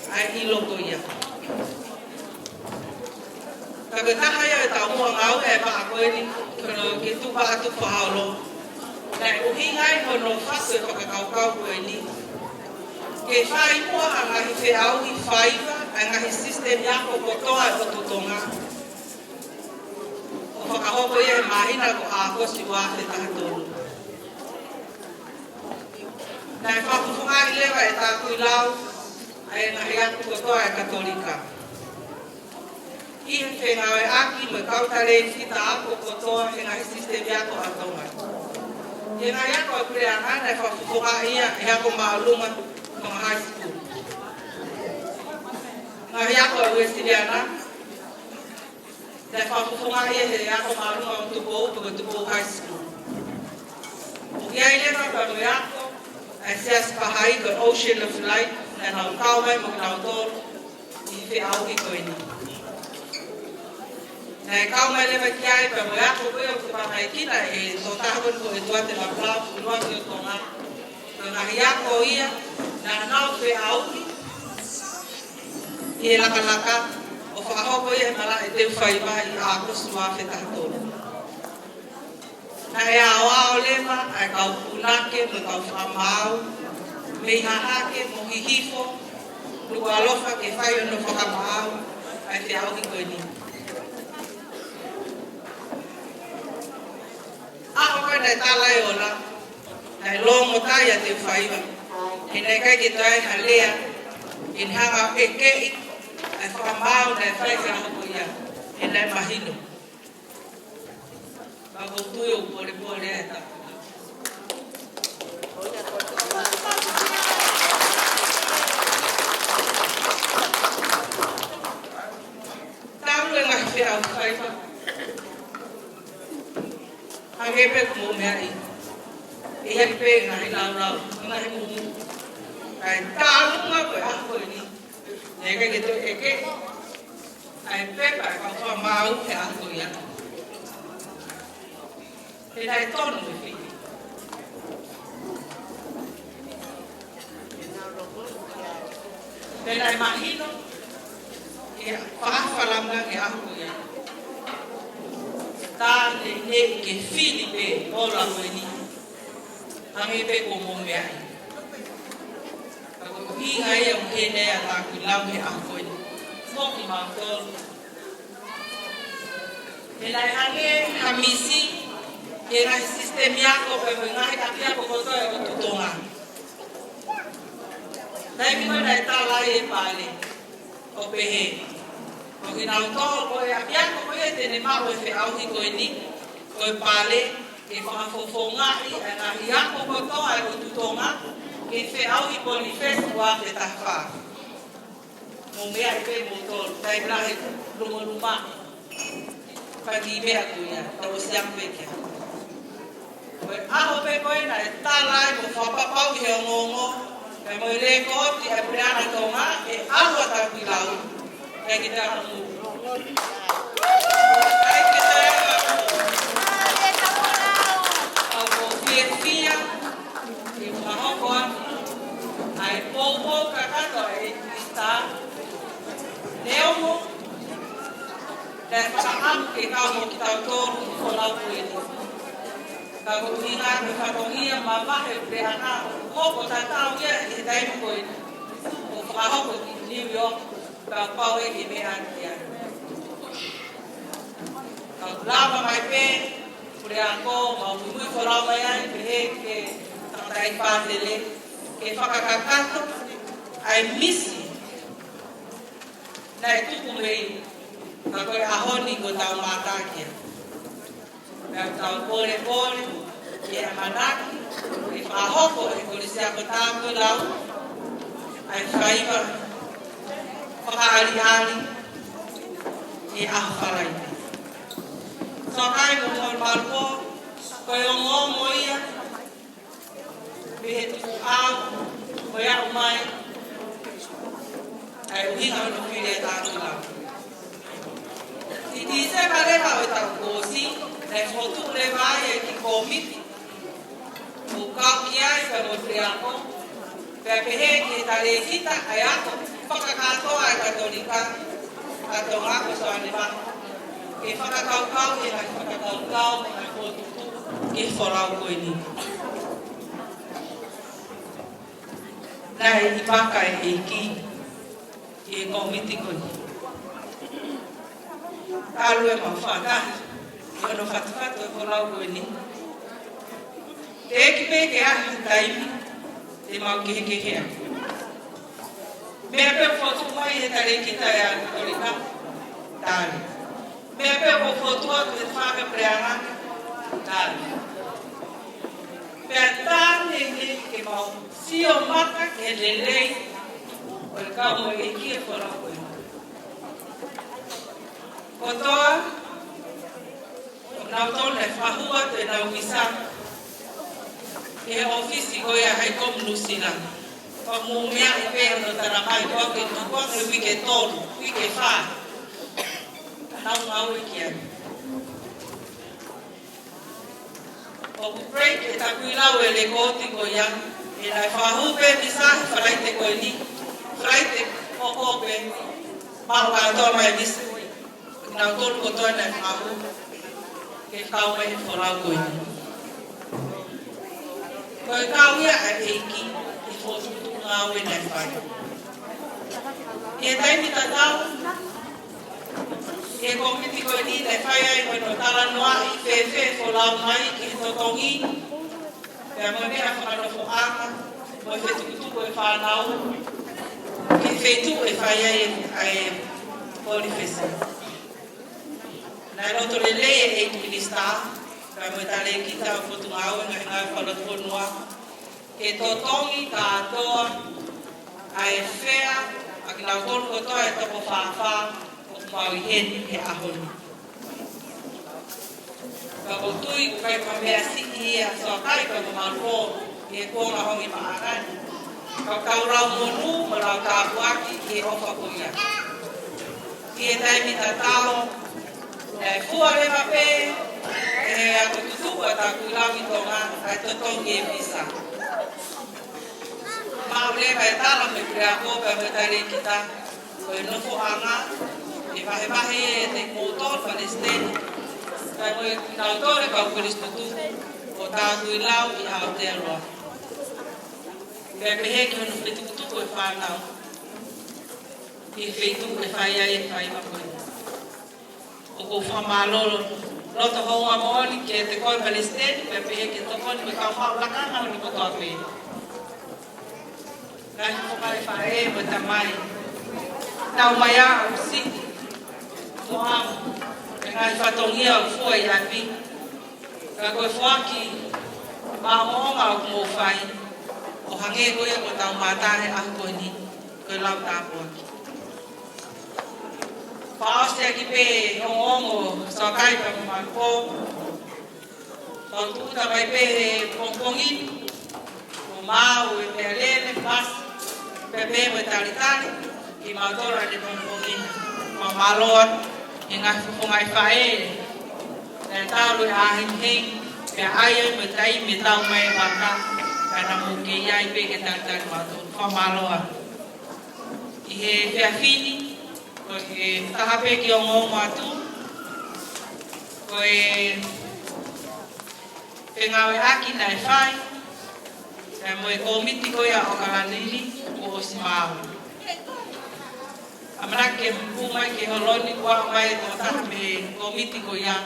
ʻa e ʻilo ko ia. Ka ko e taha ia ʻo e taumuʻa ngāue ʻa e vaʻa ko eni, ko hono kiʻi vaʻa tukufakaholo, naʻe ʻuhinga ai hono fatu e fakakaukau ko eni, ke fai muʻa ha ngaahi feʻauhi faiva ʻa e ngaahi sisitemi ako kotoa ʻo e potu Tonga, ʻo fakahoko ia he māhina ko ʻAokosi ua afe taha tolu. Naʻe fakafofongaʻi leva ʻe Tākuilau ʻa e ngaahi ako kotoa ʻa e Katolika ʻi he fengāueʻaki mo e kau talēniti ako kotoa he ngaahi sisitemi ako ʻa Tonga. He ngaahi ako ʻa e puleʻanga naʻe fakafofongaʻi ia ʻe he ako māʻolunga mo e high school. Ngaahi ako ʻa e Uēsiliana naʻe fakafofongaʻi ia he ako māʻolunga ʻo Tupou, pe ko Tupou High School. ʻOku ʻi ai leva pea mo e ako ʻa e Siasi Pahai ko e Ocean of Light, naʻa nau kau mai mo kinautolu ʻi he feʻauhi ko eni. Naʻe kau mai leva ki ai pea mo e ako ko ia ʻoku tokangaʻi kinautolu ʻe he tokotaha ko eni ko ʻEtuate Lapulau, Fonuaki ʻo Tonga. Ko e ngaahi ako ia naʻa nau feʻauhi ʻi he lakalaka ʻo fakahoko ia he malaʻe teu faiva ʻi ʻAokosi ua afe taha tolu. Naʻe aʻoaʻo leva ʻa e kau punake mo e kau fakamaau mei Hahake mo Hihifo, Nukuʻalofa ke fai hono fakamaau ʻa e feʻauhi ko eni. ʻAho ko ē naʻe tala e ola, naʻe longo tai ʻa Teufaiva, he naʻe ʻikai ke toe ai ha lea ke ne hanga ʻo ʻekeʻi ʻa e fakamaau naʻe fai he ʻaho ko ia, he naʻe mahino. Ka ʻoku ou tui ʻoku polepole ʻa e taʻu. Talu e Pea ko e meʻa ia, ʻe ʻi ai pē ngaahi laulau, ngaahi mumu. Kae tālunga ko e ʻaho ko eni, naʻe ʻikai ke toe ʻeke ʻa e pepa ʻa e kau fakamaau he ʻaho ko ia. He naʻe tonu e fili. Pea naʻe mahino ʻi he fakafalanga he ʻaho ko ia, tā neʻineʻi ke fili pē ʻo lau eni. Hangē pē ko hoʻomou meʻa ia. Ka ko e ʻuhinga ia ʻoku ʻi heni ʻa e Takuilau he ʻaho ko eni mo kimautolu. He naʻe hangē ha misi ʻi he ngaahi sisitemi ako pea mo e ngaahi ʻapiako kotoa ʻo e ʻOtu Tonga. Taimi ko ē naʻe tala ai e pale ʻo pehē, ko kinautolu ko e ʻapiako ko ia te ne maʻu e feʻauhi ko eni, ko e pale ke fakafofongaʻi ʻa e ngaahi ako kotoa ʻo e ʻOtu Tonga ki he feʻauhi Polifesi ua afe taha fā. Mou meaʻi pē moutolu, taimi lahi lumaluma. Pea ki he meʻa ko ia, tau ʻosi ʻamu pē ki ai. Ko e ʻaho pē ko ē naʻe tala ai mo fakapapauʻi he ongoongo, pea mo e lēkooti ʻa e Puleʻanga Tonga, ʻe ʻalu ʻa Takuilau. ʻIkai ke toe hamu. ʻIkai ke toe hamu. ʻOku ou fiefia ke fakahoko atu ʻa e poupou kakato ʻa e Minisitā. Neongo naʻe fakaʻamu ke kau mo kitautolu ʻi he folau ko eni, ka ko e ʻuhinga ko e fatongia mavahe ʻo e puleʻanga, hoko tatau ia ʻi he taimi ko eni, ʻo fakahoko ki New York, kapau ʻe ʻi ai ha meʻa ki ai. Ka lava mai pē Puleako, mau muimui folau mai ai, pehē ki he tangataʻeiki pātele, ke fakakakato ʻa e misi naʻe tuku mei, ka ko e ʻaho ni kuo tau mātā ki ai. Pea tau polepole ke ʻamanaki ke fakahoko ʻe he Kolisi Ako Takuilau ʻa e faiva fakaʻaliʻali he ʻaho Falaite. Sō kai mo Malumalu, ko e ongoongo ia mei he tukuʻau, ko e aʻu mai ʻa e ʻuhinga hono fili ʻa Takuilau. ʻI Tīsema leva ʻo e taʻu kuo ʻosi, naʻe fokotuʻu leva ai e kiʻi kōmiti ʻo kau ki ai pea mo e Puleako, pea pehē ki he talēkita ʻa e ako fakakātoa ʻa e Katolika ʻa Tonga ko Soane Maʻa, ke fakakaukau ʻi he ngaahi fakakaukau mo e ngaahi fokotuʻutuʻu ki he folau ko eni. Naʻe ʻi ai pē ʻa e ʻEiki ʻi he kōmiti ko eni. Talu ʻemau fakataha ʻi hono fatufatu e folau ko eni, teʻeki pē ke ʻi ai ha taimi te mau kehekehe ai. Meʻa pē ʻoku fokotuʻu mai ʻe he talēkita ʻa e Katolika, tali. Meʻa pē ʻoku fokotuʻu atu ʻe he Fakapuleʻanga, tali. Pea tā neʻineʻi ke mau sio maka ki he lelei ʻo e kau mo e ʻEiki he folau ko eni. Kotoa ʻo kinautolu naʻe fakahū atu ʻenau visa ki he ʻōfisi ko ia ʻa e High Comm Nuʻusila. Pea mou meaʻi pē hono tala mai, kuo ke tuku ange uike tolu, uike fā. Nau ngāue ki ai. ʻOku break ʻe Takuilau e lēkooti ko ia, he naʻe fakahū pē visa he Falaite ko eni, Falaite hoko pē, maʻu kātoa mai visa. Kinautolu kotoa naʻe fakahū ke kau mai he folau ko eni. Ko e kau ia ʻa e ʻEiki ʻi he fokotuʻutuʻu ngāue naʻe fai. ʻI he taimi tatau, ʻi he kōmiti ko eni naʻe fai ai mo hono talanoaʻi fēfē folau mai ki he totongi, pea mo e meʻa fakanofoʻanga, mo e fetukutuku e fānau ki he feituʻu ʻe fai ai ʻa e Polifesi. Naʻe loto lelei e ʻEiki Minisitā, pea mo e talēkita ʻo e Potungāue Ngaahi Ngāue Fakalotofonua, ke totongi kātoa ʻa e fea ʻa kinautolu kotoa ʻe toko fāfā ʻoku mau ʻi heni he ʻaho ni. Ka ʻoku ou tui ʻoku ʻikai ko ha meʻa siʻi ia, Soakai pea mo Maluko, ʻi he kuonga ʻo e ʻaho ni. Ka tau lau monū mo lau tāpuaki ki he ʻofa ko ia. ʻI he taimi tatau, ʻe fua leva pē ʻe he ako tutuku ʻa Takuilau ʻi Tonga ʻa e totongi e visa. Maʻu leva e tala mei he puleako pea mo e talēkita, ko e nofoʻanga, ʻe vahevahe ʻe he kimoutolu Palesiteni, pea mo kinautolu kau kolisi tutuku ʻo Takuilau ʻi Aotearoa. Pea pehē ki hono fetukutuku e fānau ʻi he feituʻu ʻe fai ai e faiva ko eni. ʻOku ou fakamālō loto houngaʻia moʻoni kiate koe Palesiteni, pea pehē ki he tokoni mo e kau maʻu lakanga hono kotoa pē. Ngaahi fofonga ʻo e faʻē mo e tamai. Tau mai ā ʻoku siʻi, mo ʻamu, e ngaahi fatongia ʻoku fua ʻi ʻapi. Ka ko e foaki maʻongoʻonga ʻoku mou fai, ʻo hangē ko ia ko ʻetau mātā he ʻaho ko eni, ko e lau tāpuaki. Fakaʻosi ʻaki pē e ongoongo Soakai pea mo Maluko, ʻo tūʻuta mai pē he pongipongi ni, ʻo maʻu e meʻalele, pasi, pea pehē mo e talitali, kimautolu ʻanenai pongipongi ni. Fakamālō atu ki he ngaahi fofonga ʻo e faʻē, naʻe talu e ʻahiʻahi, pea ʻai ai mo e taimi ʻe tau mai e vaka, ka naʻa mou kei ʻi ai pē ke talitali mautolu. Fakamālō atu. ʻI he efiafi ni, ko e taha pē kiʻi ongoongo atu, ko e fengāueʻaki naʻe fai, pea mo e kōmiti ko ia ʻo Kalanili, kuo ʻosi maau. ʻAmanaki ke hū mai ki he holo ni, kuo ʻomai e tokotaha mei he kōmiti ko ia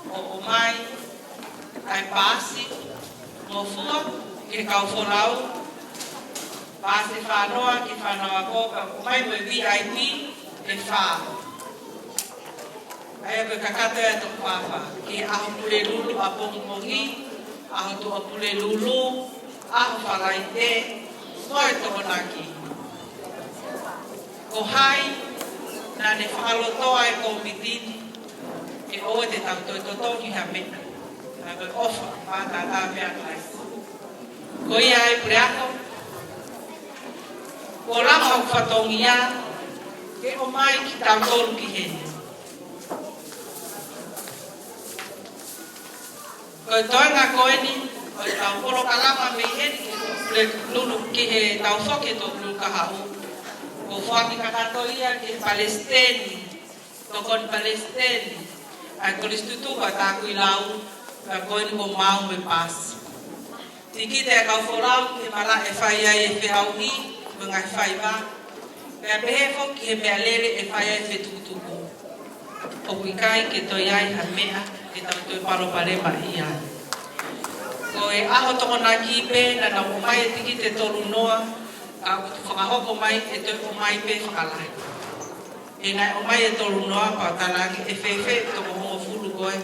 ʻo ʻomai ʻa e paasi ngofua ki he kau folau, paasi ʻe fā noa ki he fānau ako, pea ʻomai mo e V I P ʻe fā. ʻA ia ko e kakato ia ʻo e toko fā fā. Ki he ʻaho Pulelulu ʻapongipongi, ʻaho Tuʻapulelulu, ʻaho Falaite, ko e Tokonaki. Ko hai naʻa ne fakalotoa e kōmiti ni, ʻe ʻoua te tau toe totongi ha meʻa. Ka ko e ʻofa, pātata pea kai. Ko ia ai puleako, kuo lava hoku fatongia, ke ʻomai kitautolu ki heni. Ko e toenga ko eni ʻo ʻetau polokalama mei heni ki he Tuʻapulelulu ki heʻetau foki ki he Tuʻapulelulu kahaʻu. Kuo foaki kakato ia ki he Palesiteni, Tokoni Palesiteni ʻa e Kolisi Tutuku ʻa Takuilau, pea ko eni kuo maau mo e paasi. Tikite ʻa e kau folau ki he malaʻe ʻe fai ai e feʻauhi mo e ngaahi faiva. Pea pehē foki ki he meʻalele ʻe fai ai e fetukutuku. ʻOku ʻikai ke toe ʻi ai ha meʻa ke tau toe palopalemaʻi ai. Ko e ʻaho Tokonaki pē naʻa nau ʻomai e tikite ʻe tolu noa, ka ʻoku fakahoko mai ʻe toe ʻomai pē fakalahi. He naʻe ʻomai ʻe tolu noa, pea u talaange ʻe fēfē e toko hongofulu ko ē.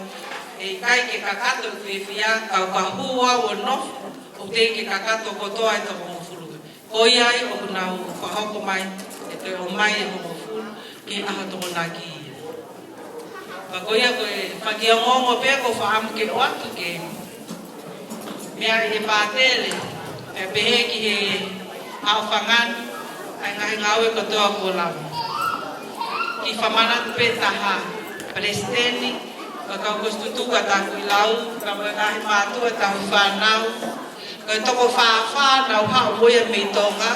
ʻE ʻikai ke kakato e fiefia, ka u ka hū au ʻo nofo, ʻoku teʻeki ke kakato kotoa e toko hongofulu ko ē. Ko ia ai ʻoku nau fakahoko mai ʻe toe ʻomai e hongofulu ki he ʻaho Tokonaki. Pea ko ia ko e fakaongoongo pē ʻoku ou fakaʻamu ke ʻoatu ke meʻa ʻi he pātele, pea pehē ki he ʻaofanganu, ʻa e ngaahi ngāue kotoa kuo lava. Kiʻi fakamanatu pē taha, Palesiteni ʻo e kau Kolisi Tutuku ʻa Takuilau, pea mo e ngaahi mātuʻa tauhi fānau, ko e toko fā fā naʻa ku haʻu mo ia mei Tonga,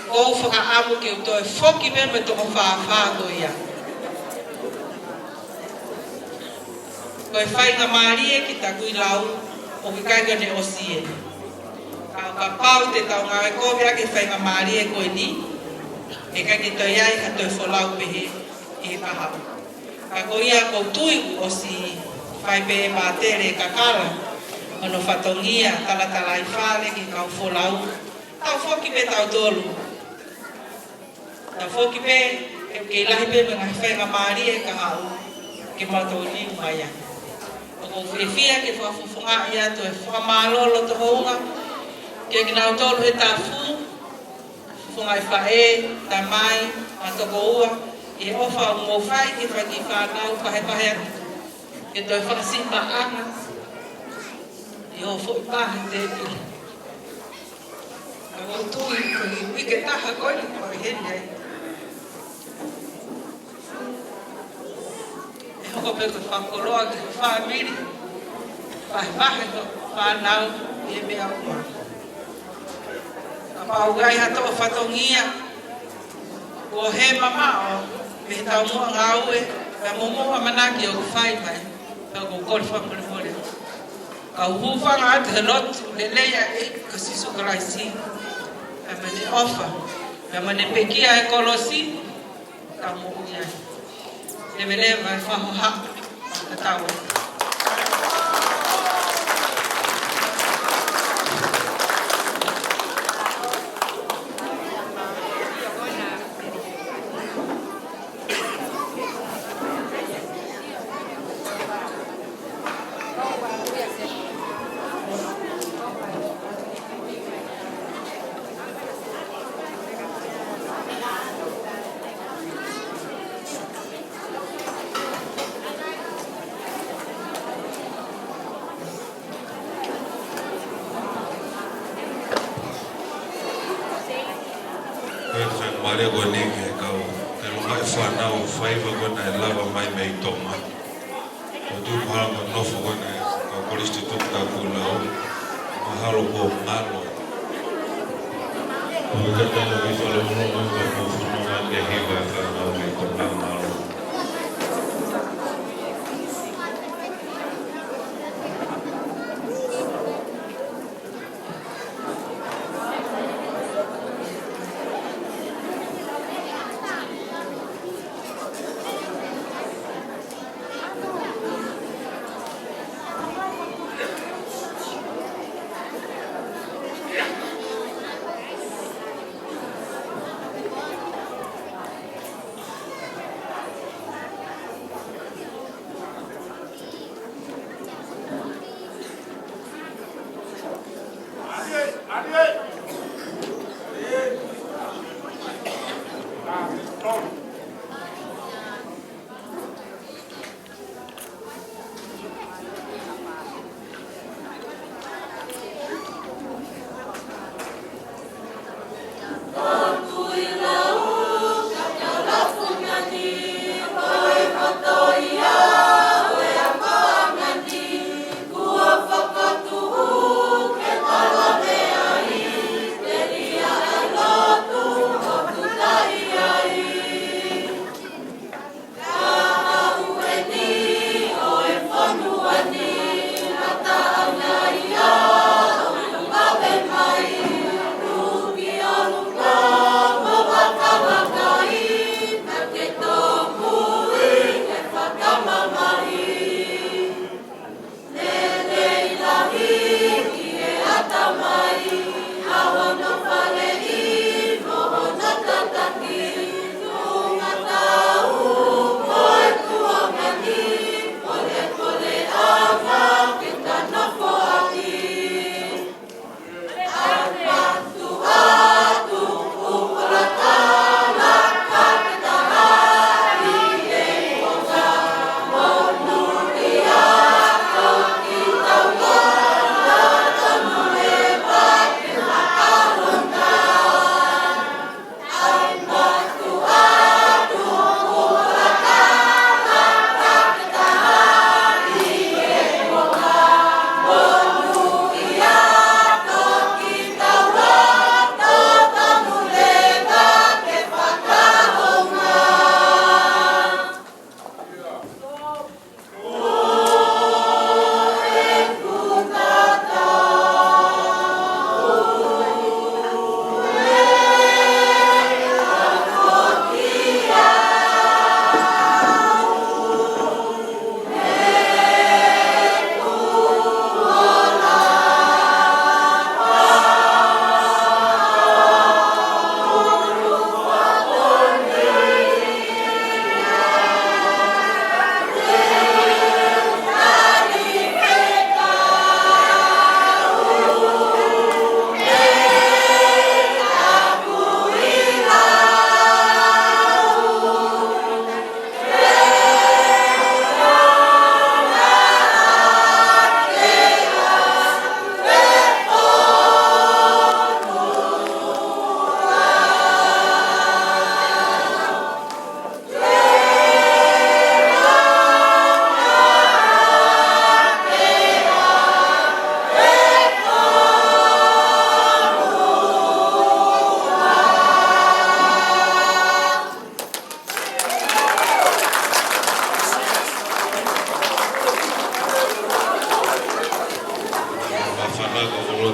ʻoku ou fakaʻamu ke u toe foki pē mo e toko fā fā ko ia. Ko e faingamālie ki Takuilau, ʻoku ʻikai ke ne ʻosi eni. Ka kapau te tau ngāue kovi ʻaki e faingamālie ko eni, ʻe ʻikai ke toe ʻi ai ha toe folau pehē ʻi he kahaʻu. Ka ko ia ʻoku ou tui kuo ʻosi fai pē ʻe Pātele Kakala hono fatongia, talatalaifale ki he kau folau. Tau foki pē tautolu. Tau foki pē, ʻe kei lahi pē mo e ngaahi faingamālie ʻe kahaʻu ke mautolu liu mai ai. ʻOku ou fiefia ke fakafofongaʻi atu e fakamālō loto houngaʻia kiate kinautolu he tafu, fofonga ʻo e faʻē, tamai, mā tokoua, ʻi he ʻofa ʻoku mou fai ki he fanga kiʻi fānau, fahefahe atu. ʻE toe fakasiʻi maʻana ʻi hoʻo foʻi pā he tēpile. Ka ʻoku ou tui ko e uike ʻe taha ko eni ko e heni ai. ʻE hoko pē ko e fakakoloa ki ho fāmili, vahevahe ho fānau ʻi he meʻa ʻoku maʻu. Kapau ʻoku ʻi ai ha toʻo fatongia kuo hē mamaʻo mei he taumuʻa ngāue, pea mo hoʻo ʻamanaki ʻoku fai mai, pea ʻoku ou kole fakamolemole. Ka u hūfanga atu he lotu lelei ʻa e ʻEiki ko Sīsū Kalaisi, pea mo ʻene ʻofa, pea mo ʻene pekia he kolosi, tau moʻui ai. Leveleva e fakahohaʻa, tatau. Ko e faingamālie ko eni ke kau, ke longaʻi e fānau ʻo e faiva ko ē naʻe lava mai mei Tonga. Ko e tuʻu mahalo ko e nofo ko ē naʻe kau Kolisi Tutuki Tapulau. Mahalo kuo ngalo. Ko e kata na ki fale mono ka ko fononga ke hiva e fānau mei Tonga, mahalo.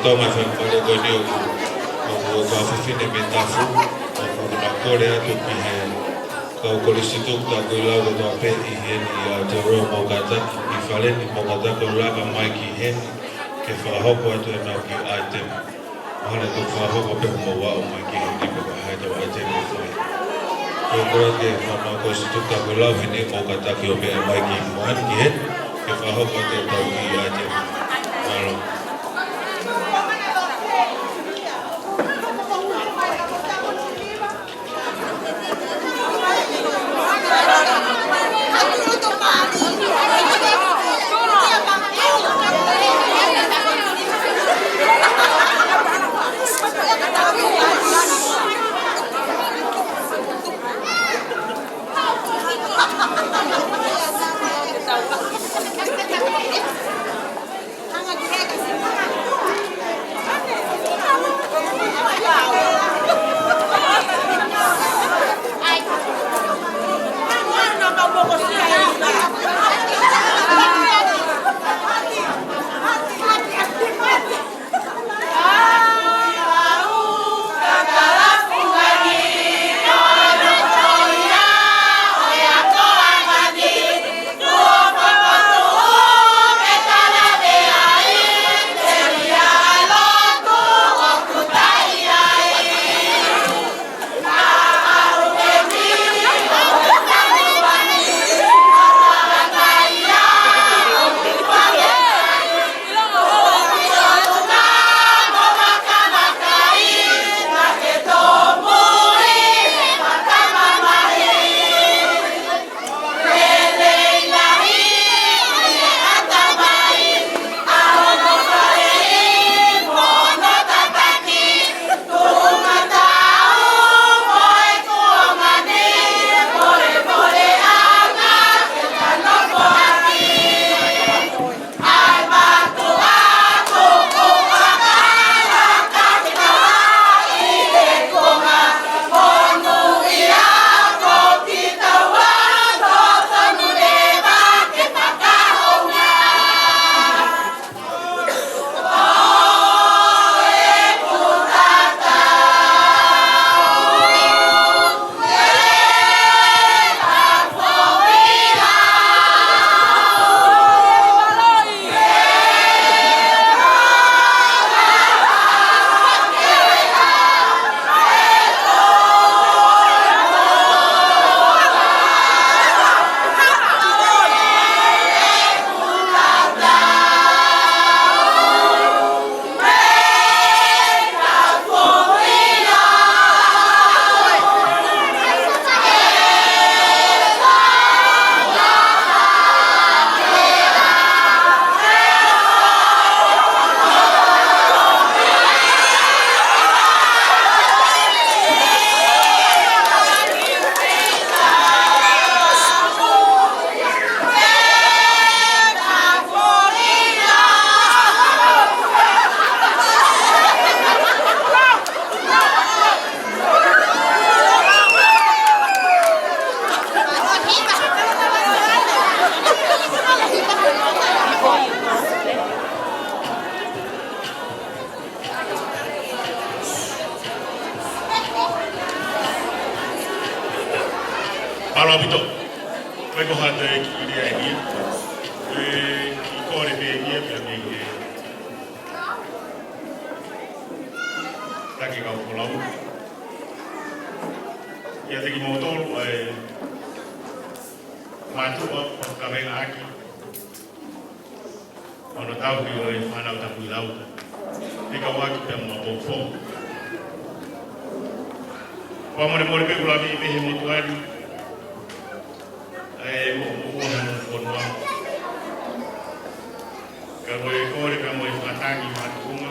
Tonga, fai pale ko eni ʻoku, ʻoku, ʻoku ʻa fefine mei Tafu, ʻoku na kole atu ki he kau kolisi Tuʻi Takuilau kotoa pē ʻi heni ʻi Aotearoa, mou kātaki ʻi fale ni, mou kātaki ʻo lava mai ki heni ke fakahoko atu ʻenau kiʻi ʻaitemi. Mahalo te u fakahoko pē hoʻomou aʻu mai ki heni pe ko e hā ʻetau ʻaitemi ʻe fai. Ko e kole ki he kau kolisi Tuʻi Takuilau heni, mou kātaki ʻo meʻa mai ki muʻa ni ki heni ke fakahoko atu ʻetau kiʻi ʻaitemi. Mālō. Mālō ʻaupito. Ko e ko hata e kiʻi lea eni. ʻE, kiʻi kole pē eni pea mei he Taki Kau Folau. ʻIate kimoutolu ʻa e mātuʻa fakakavengaʻaki hono tauhi ʻo e fānau Takuilau, fekauʻaki pea mo ʻApongipongi. Fakamolemole pē ʻoku ou lave pē he motuʻa ni, ʻa e moʻomoʻua hono fonua. Ka ko e kole pea mo e fakatangi makatuʻunga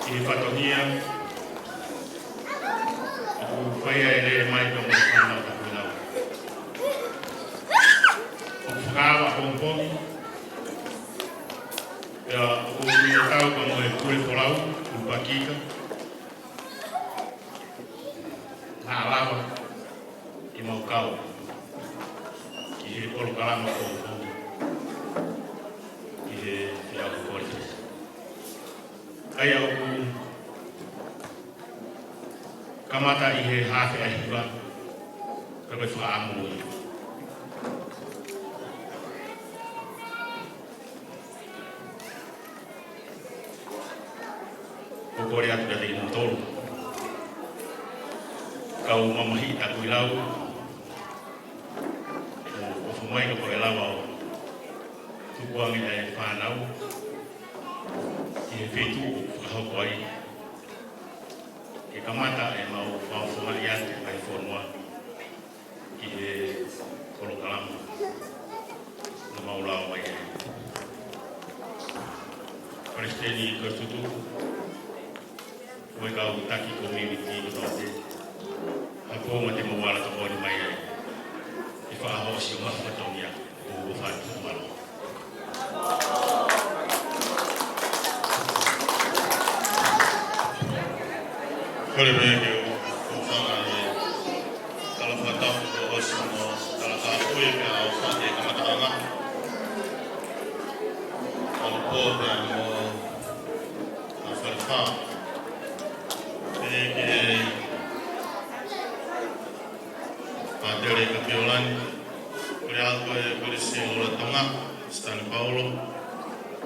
ki he fatongia ʻoku fai ai e lele mai pea mo e fānau Takuilau. ʻOku fakaava ʻApongipongi, pea ʻoku ou tui ʻe tau ka mo e Pule Folau, Pule Pakika, naʻa lava ke mau kau ki he polokalama ʻapongipongi ʻi he Fiaku Kolisi. ʻA ia ʻoku kamata ʻi he hafe ʻa e hiva, ka ko e fakaʻamu ia. ʻOku ou kole atu kiate kimoutolu kau mamahiʻi Takuilau, ʻo, ʻo fai mai ka ko e lava ʻo tukuange ʻa e fānau ki he feituʻu ʻoku fakahoko ai, ke kamata ʻemau fakafofongaʻi atu ʻa e fonua ki he polokalama naʻa mau lava mai ai. Palesiteni Kositutu, mo e kau taki community kotoa pē, ha pounga te mou ala tokoni mai ai ke fakahoko siʻo ngaahi fatongia ʻoku ou fai ki mālō. Kole pē ke u, u hūfanga he tala fakatapu kuo ʻosi mo e tala kāpui pea u fai e kamataʻanga. ʻAlu pō pea mo ʻa Falefā. Pehē ki he Pātele Kapiolani, pule ʻa e Kolisi Lolotonga, Sitani Paulo.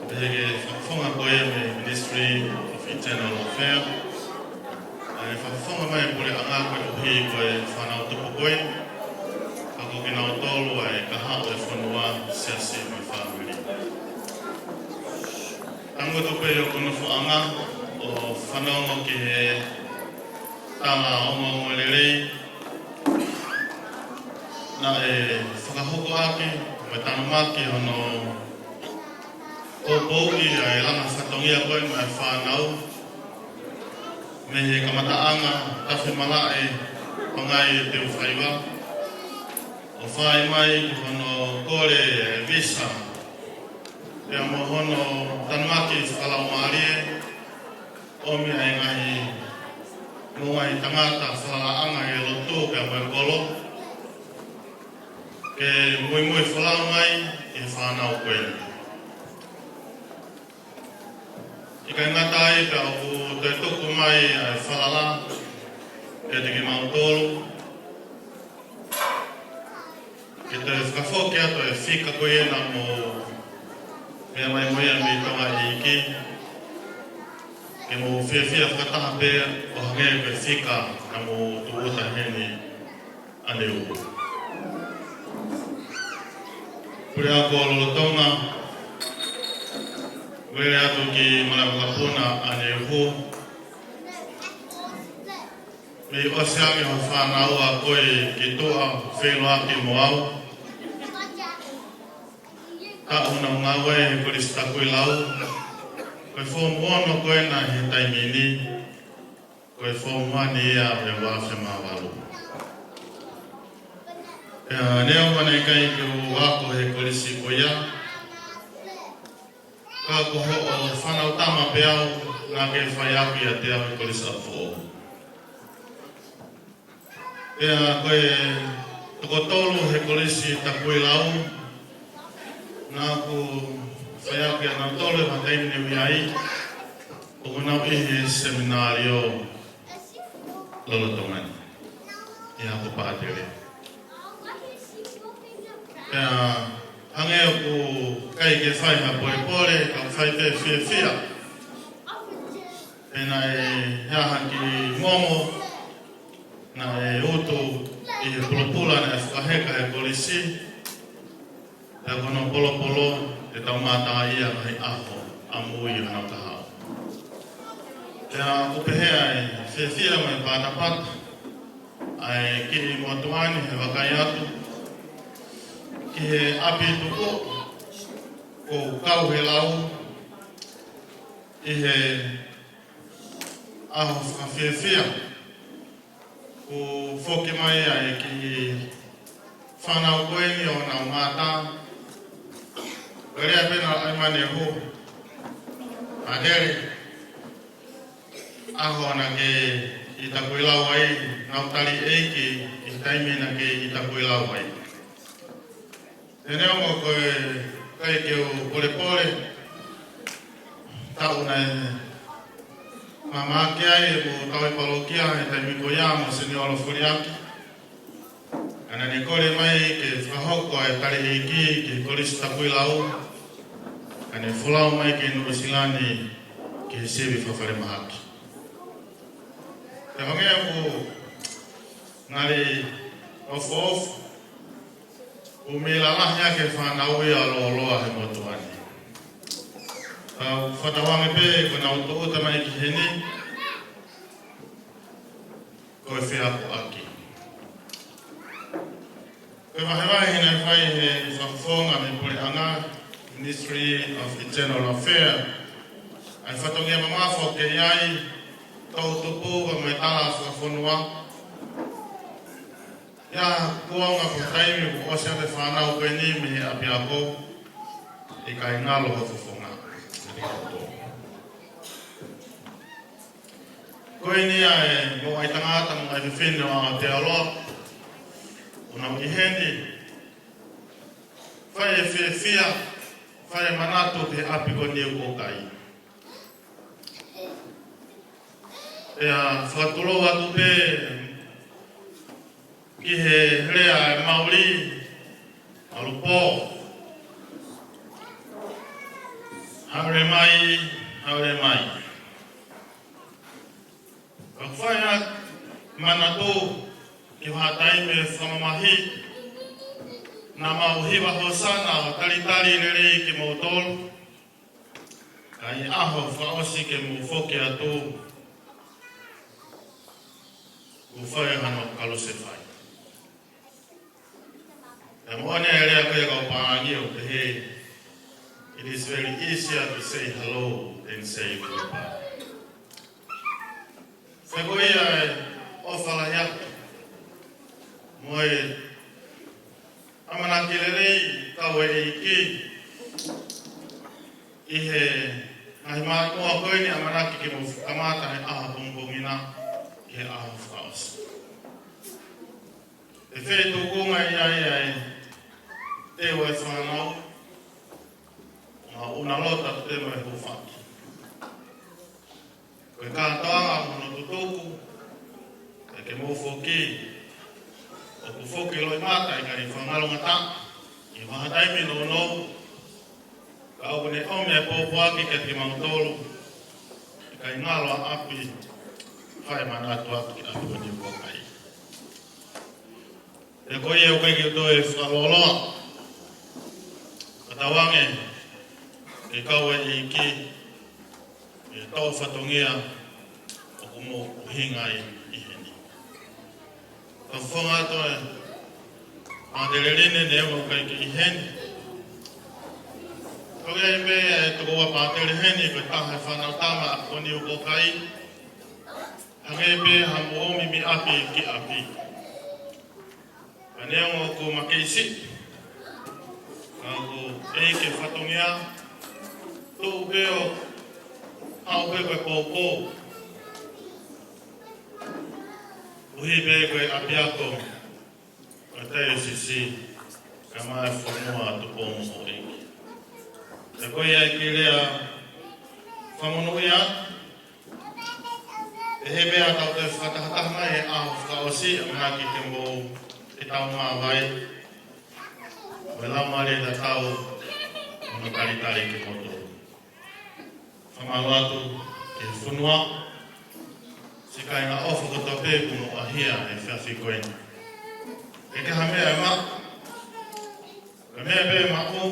Pehē ki he fakafofonga ko ia mei he Ministry of Internal Affairs. ʻA e fakafofonga mai e puleʻanga koeʻuhi ko e fānau tupu ko ē, ka ko kinautolu ʻa e kahaʻu ʻo e fonua, siasi mo e fāmili. Tangutu pē ʻi hoku nofoʻanga ʻo fanongo ki he tala ongoongolelei naʻe fakahoko ʻaki mo e tanumaki hono poupouʻi ʻa e langa fatongia ko ē maʻa e fānau mei he kamataʻanga tafe malaʻe pangai e teu faiva, ʻo fai mai ki hono kole e visa, pea mo hono tanumaki fakalaumālie, ʻomi ʻa e ngaahi, mo e ngaahi tangata falalaʻanga ʻi he lotu pea mo e kolo, ke muimui folau mai ki he fānau ko eni. ʻIkai ngata ai, pea ʻoku toe tuku mai ʻa e falala kiate kimautolu, ke toe fakafoki atu e fika ko ia naʻa mou meʻa mai mo ia mei Tonga ʻEiki, ke mou fiefia fakataha pē ʻo hangē ko e fika naʻa mou tūʻuta heni ʻaneuhu. Puleako Lolotonga, vele atu ki Malaʻe Vakapuna ʻaneuhu. Mei ʻosi ange hoʻo fānau ʻa koe ki tuʻa feʻiloaki mo au. Taʻu naʻa ku ngāue he Kolisi Takuilau, ko e foomu ono ko ena he taimi ni, ko e foomu ua ni ia ʻo e ua afe mā valu. Pea neongo naʻe ʻikai ke u ako he kolisi ko ia, ka ko hoʻo fānau tama pē au naʻa ke faiako ʻiate au he Kolisi ʻApifoʻou. Pea ko e toko tolu he Kolisi Takuilau naʻa ku faiako ʻia nautolu he taimi naʻe ui ai, ʻoku nau ʻi he seminalio lolotonga ni ʻi he ako pātele. Pea hangē ʻoku ʻikai ke fai ha polepole, ka fai pē fiefia. Pea naʻe ʻi ai ha kiʻi momo naʻe utu ʻi he pulopula naʻe fakaheka he kolisi, pea ko hono polopolo, te tau mātā ia ʻi he ngaahi ʻaho ʻamui ʻo honau kahaʻu. Pea ʻoku pehē ʻa e fiefia mo e patapata ʻa e kiʻi motuʻa ni he vakai atu ki he ʻapi tuʻo, ʻoku kau he lau ʻi he ʻaho fakafiefia. Kuo foki mai ʻa e kiʻi fānau ko eni ʻo nau mātā. Ko e lea pē naʻe ʻai mai ʻaneuhu, Pātele, ʻaho naʻa ke ʻi Takuilau ai, nau tali ʻeiki ʻi he taimi naʻa ke ʻi Takuilau ai. He neongo ko e ʻikai ke u polepole, taʻu naʻe Mahaki ai ʻemau tauhi palokia he taimi ko ia mo Seniolo Fuliaki. Ka naʻá ne kole mai ke fakahoko ʻa e tali ʻeiki ki he Kolisi Tapuilau. Ka ne folau mai ki Nuʻusila ni ki he sivi fakafalemahaki. Pea hangē ʻoku ngali ofoofo, ʻoku mei lalahi ʻa e fānau ia ʻo Loloa he motuʻa ni. Ka ʻoku fakatauange pē ko ʻenau tūʻuta mai ki heni, ko e feakoʻaki. Ko e vahevahe naʻe fai he fakafofonga mei he puleʻanga, Ministry of Internal Affairs, ʻa e fatongia mamafa ʻoku kei ʻi ai, toʻutupu, mo e tala fakafonua. ʻI ha kuonga pe taimi kuo ʻosi ʻa e fānau ko eni mei he ʻapiako, ʻikai ngalo ha fofonga. Ko eni ʻa e moʻui tangata mo e fefine ʻo Aotearoa, ʻoku nau ʻi heni, fai e fiefia, fai e manatu ki he ʻapi ko Niukokai. Pea fakatulou atu pē ki he lea ʻa e Mauli, ʻalu pō. Haʻele mai, haʻele mai. Ka fai ʻa e manatu ki ha taimi fakamamahi, naʻa mau hiva hōsana ʻo talitali lelei kimoutolu. Ka ʻi he ʻaho fakaʻosi ke mou foki atu, kuo fai hano kalose fai. Pea moʻoni e lea ko ia ʻa e kau pālangi ʻo pehē, it is very easier to say hello than say goodbye. Pea ko ia e ʻofa lahi atu mo e ʻamanaki lelei kau ʻeiki ʻi he ngaahi māʻimoa ko eni, ʻamanaki ke mou kamata he ʻaho pongipongi na ki he ʻaho fakaʻosi. ʻE fetuku ngai ai ai te ua e fānau, ʻa ʻuna lota te mo e hūfaki. Ko e kātoanga ʻo hono tutuku, ʻe ke mou foki, ʻoku foki loʻimata ʻikai fakangalongataʻa, ʻi ha taimi nounou, ka ʻoku ne ʻomi e pōpoaki kiate kimautolu, ʻikai ngalo ʻa ʻapi, fai manatu atu ki ʻapi ko Niukokai. Pea ko ia ʻoku ʻikai ke u toe fakalōloa. Fakatauange ke kau e ʻeiki, ʻi he tau fatongia ʻoku mou ʻuhinga ai ʻi heni. Ka fakafofonga atu e Pātele Line, neongo ʻoku ʻikai ke ʻi heni. Ko ia ai pē e tokoua pātele heni, ko e taha e fānau tama ʻa ʻApiako Niukokai. Hangē pē ha mou ōmi mei ʻapi ki ʻapi. Ka neongo ʻoku makeisi, ka ʻoku ʻeiki e fatongia, tuʻu pē ʻo haʻu pē ko e poupou. ʻUhi pē ko e ʻapiako, ko e taiosisi, kae ʻumaʻā e fonua Tupou mo Houʻeiki. Pea ko ia e kiʻi lea fakamonūʻia, ʻe hē pē ʻa e tau toe fakatahataha mai he ʻaho fakaʻosi, ʻamanaki ke mou ke tau māvae, mo e laumālie tatau, mo e talitali kimoutolu. Fakamālō atu ki he fonua, siʻi kāinga ʻofa kotoa pē kuo mou ʻahia he efiafi ko eni. ʻIkai ha meʻa ʻe maʻu, ko e meʻa pē ʻe maʻu,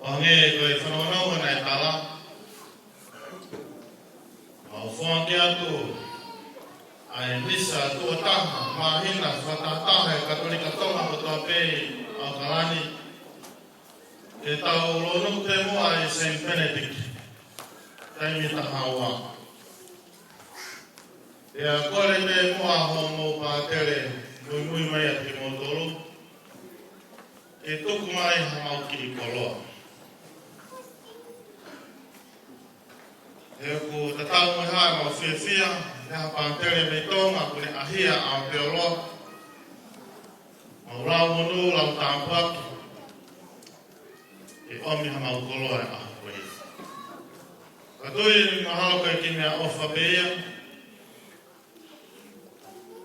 ʻo hangē ko e fanongonongo naʻe tala, ʻa e foaki atu ʻa e misa tuʻotaha māhina fakatahataha ʻa e Katolika Tonga kotoa pē ʻi ʻAokalani, ke tau lōnuku pē muʻa ʻi Saint Benedict, taimi taha ua. Pea kole pē muʻa hoʻomou pātele muimui mai ʻiate kimoutolu, ke tuku mai haʻamau kiʻi koloa. He ʻoku tatau mo e hā ʻemau fiefia, ʻi ha pātele mei Tonga kuo ne ʻahia ʻi Aotearoa, mau lau monū, lau tāpuaki, ke ʻomi haʻamau koloa he ʻaho ko ia. Ka tui mahalo ko e kiʻi meʻaʻofa pē ia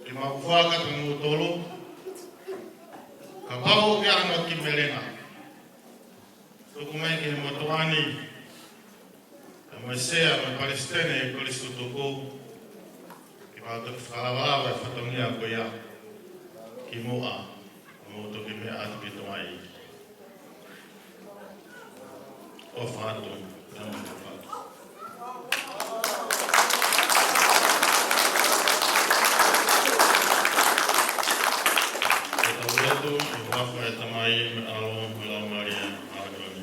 ke mau fakakata mo tolu. Kapau ʻoku ʻi ai ha kiʻi melenga, tuku mai ki he motuʻa ni, pea mo e sea mo e palesiteni ʻo e Kolisi Tutuku, ke mau toki fakalavalava e fatongia ko ia kimuʻa, mo toki meʻa atu ki tuʻa ai. ʻOfa atu, ʻofa atu. Ke tau lotu, ʻi he huafa ʻo e Tamai, mo e ʻAlo, mo e Laumālie Māʻoniʻoni.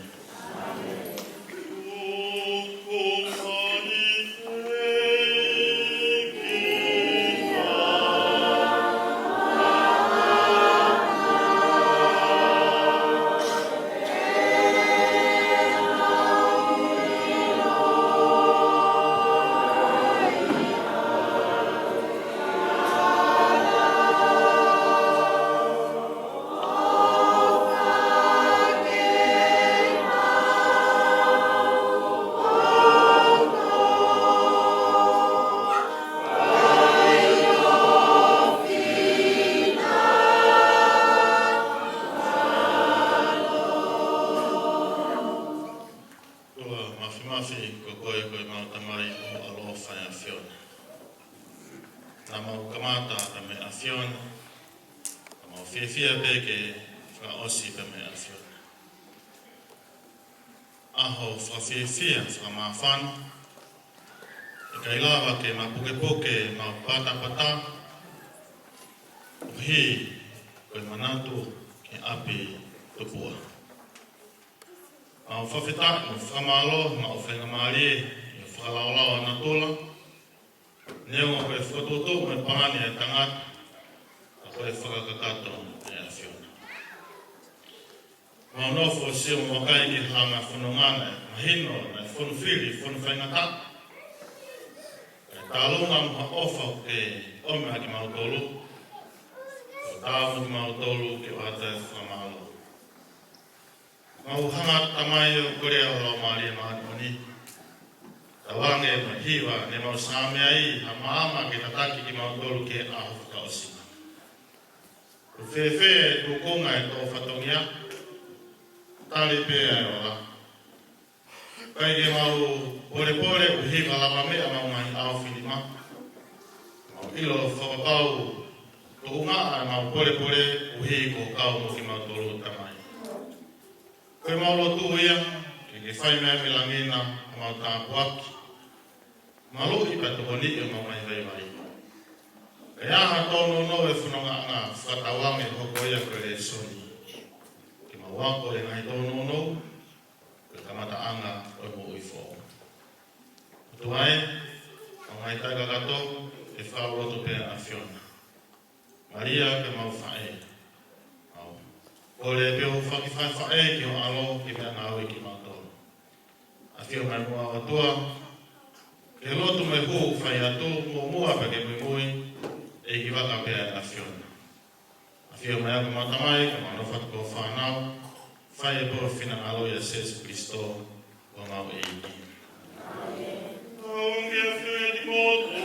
ʻOtua Māfimafi, ko koe ko ʻemau Tamai ʻoku ʻaloʻofa ʻa e ʻAfiona. Naʻa mau kamata pē mei he ʻAfiona, naʻa mau fiefia pē ke fakaʻosi pē mei he ʻAfiona. ʻAho fakafiefia, fakamāfana, ʻikai lava ke mapukepuke ʻemau patapata, ʻuhi ko e manatu ki ʻapi tupuʻa. Mau fakafetaʻi mo fakamālō, mau faingamālie ʻi he fakalaolao ʻa natula, neongo ko e fokotuʻutuʻu mo e palani ʻa e tangata, ka ko e fakakakato ʻa e ʻAfiona. Mau nofo ʻo sio mo vakai ki he hanga fononga naʻe mahino naʻe fonu fili, fonu faingataʻa. Kae tālunga mo ha ʻofa ke ʻomi ʻa kimautolu, ʻo tau mo kimautolu ke ʻoatu e fakamālō. Mau hanga Tamai ʻo kole ʻa ho Laumālie Māʻoniʻoni, tauange mo e hiva ne mau saame ai, ha maama ke tataki kimautolu ki he ʻaho fakaʻosi na. ʻOku fēfē e tuʻunga ʻo e fatongia, tali pē ʻa e ola. ʻIkai ke mau polepole ʻuhi ko e lavameʻa ʻemau ngaahi ʻaofinima. Mau ʻilo fakapapau tuʻunga ʻemau polepole ʻuhi ko e kau mo kimautolu Tamai. Ko ʻemau lotu ia, ke ke fai mei langi na ʻemau tāpuaki. Maluʻi pea tokoniʻi ʻemau ngaahi vaivai. Kae ʻai ha tōnounou e fonongaʻanga, fakatauange hoko ia ko e lēsoni ke mau ako e ngaahi tōnounou, ko e kamataʻanga ʻo e moʻui foʻou. ʻOtua ē, ʻemau ngaahi taʻekakato, ʻe fakalotu pē ʻa e ʻAfiona. Malia ke mau faʻē. Mau kole pē ʻo fakafaʻē ki ho ʻAlo ke meʻangāue kiate kimautolu. ʻAfio mai muʻa ʻOtua, ke lotu mo e hū fai atu, muʻomuʻa pea ke muimui, ʻe hiki vaka pē ʻa e ʻAfiona. ʻAfio mai ʻa kimautolu Tamai, ke mau nofo atu ko e fānau, fai pē ho finangalo ʻia Sīsū Kalaisi, ko homau ʻEiki. ʻĀmeni.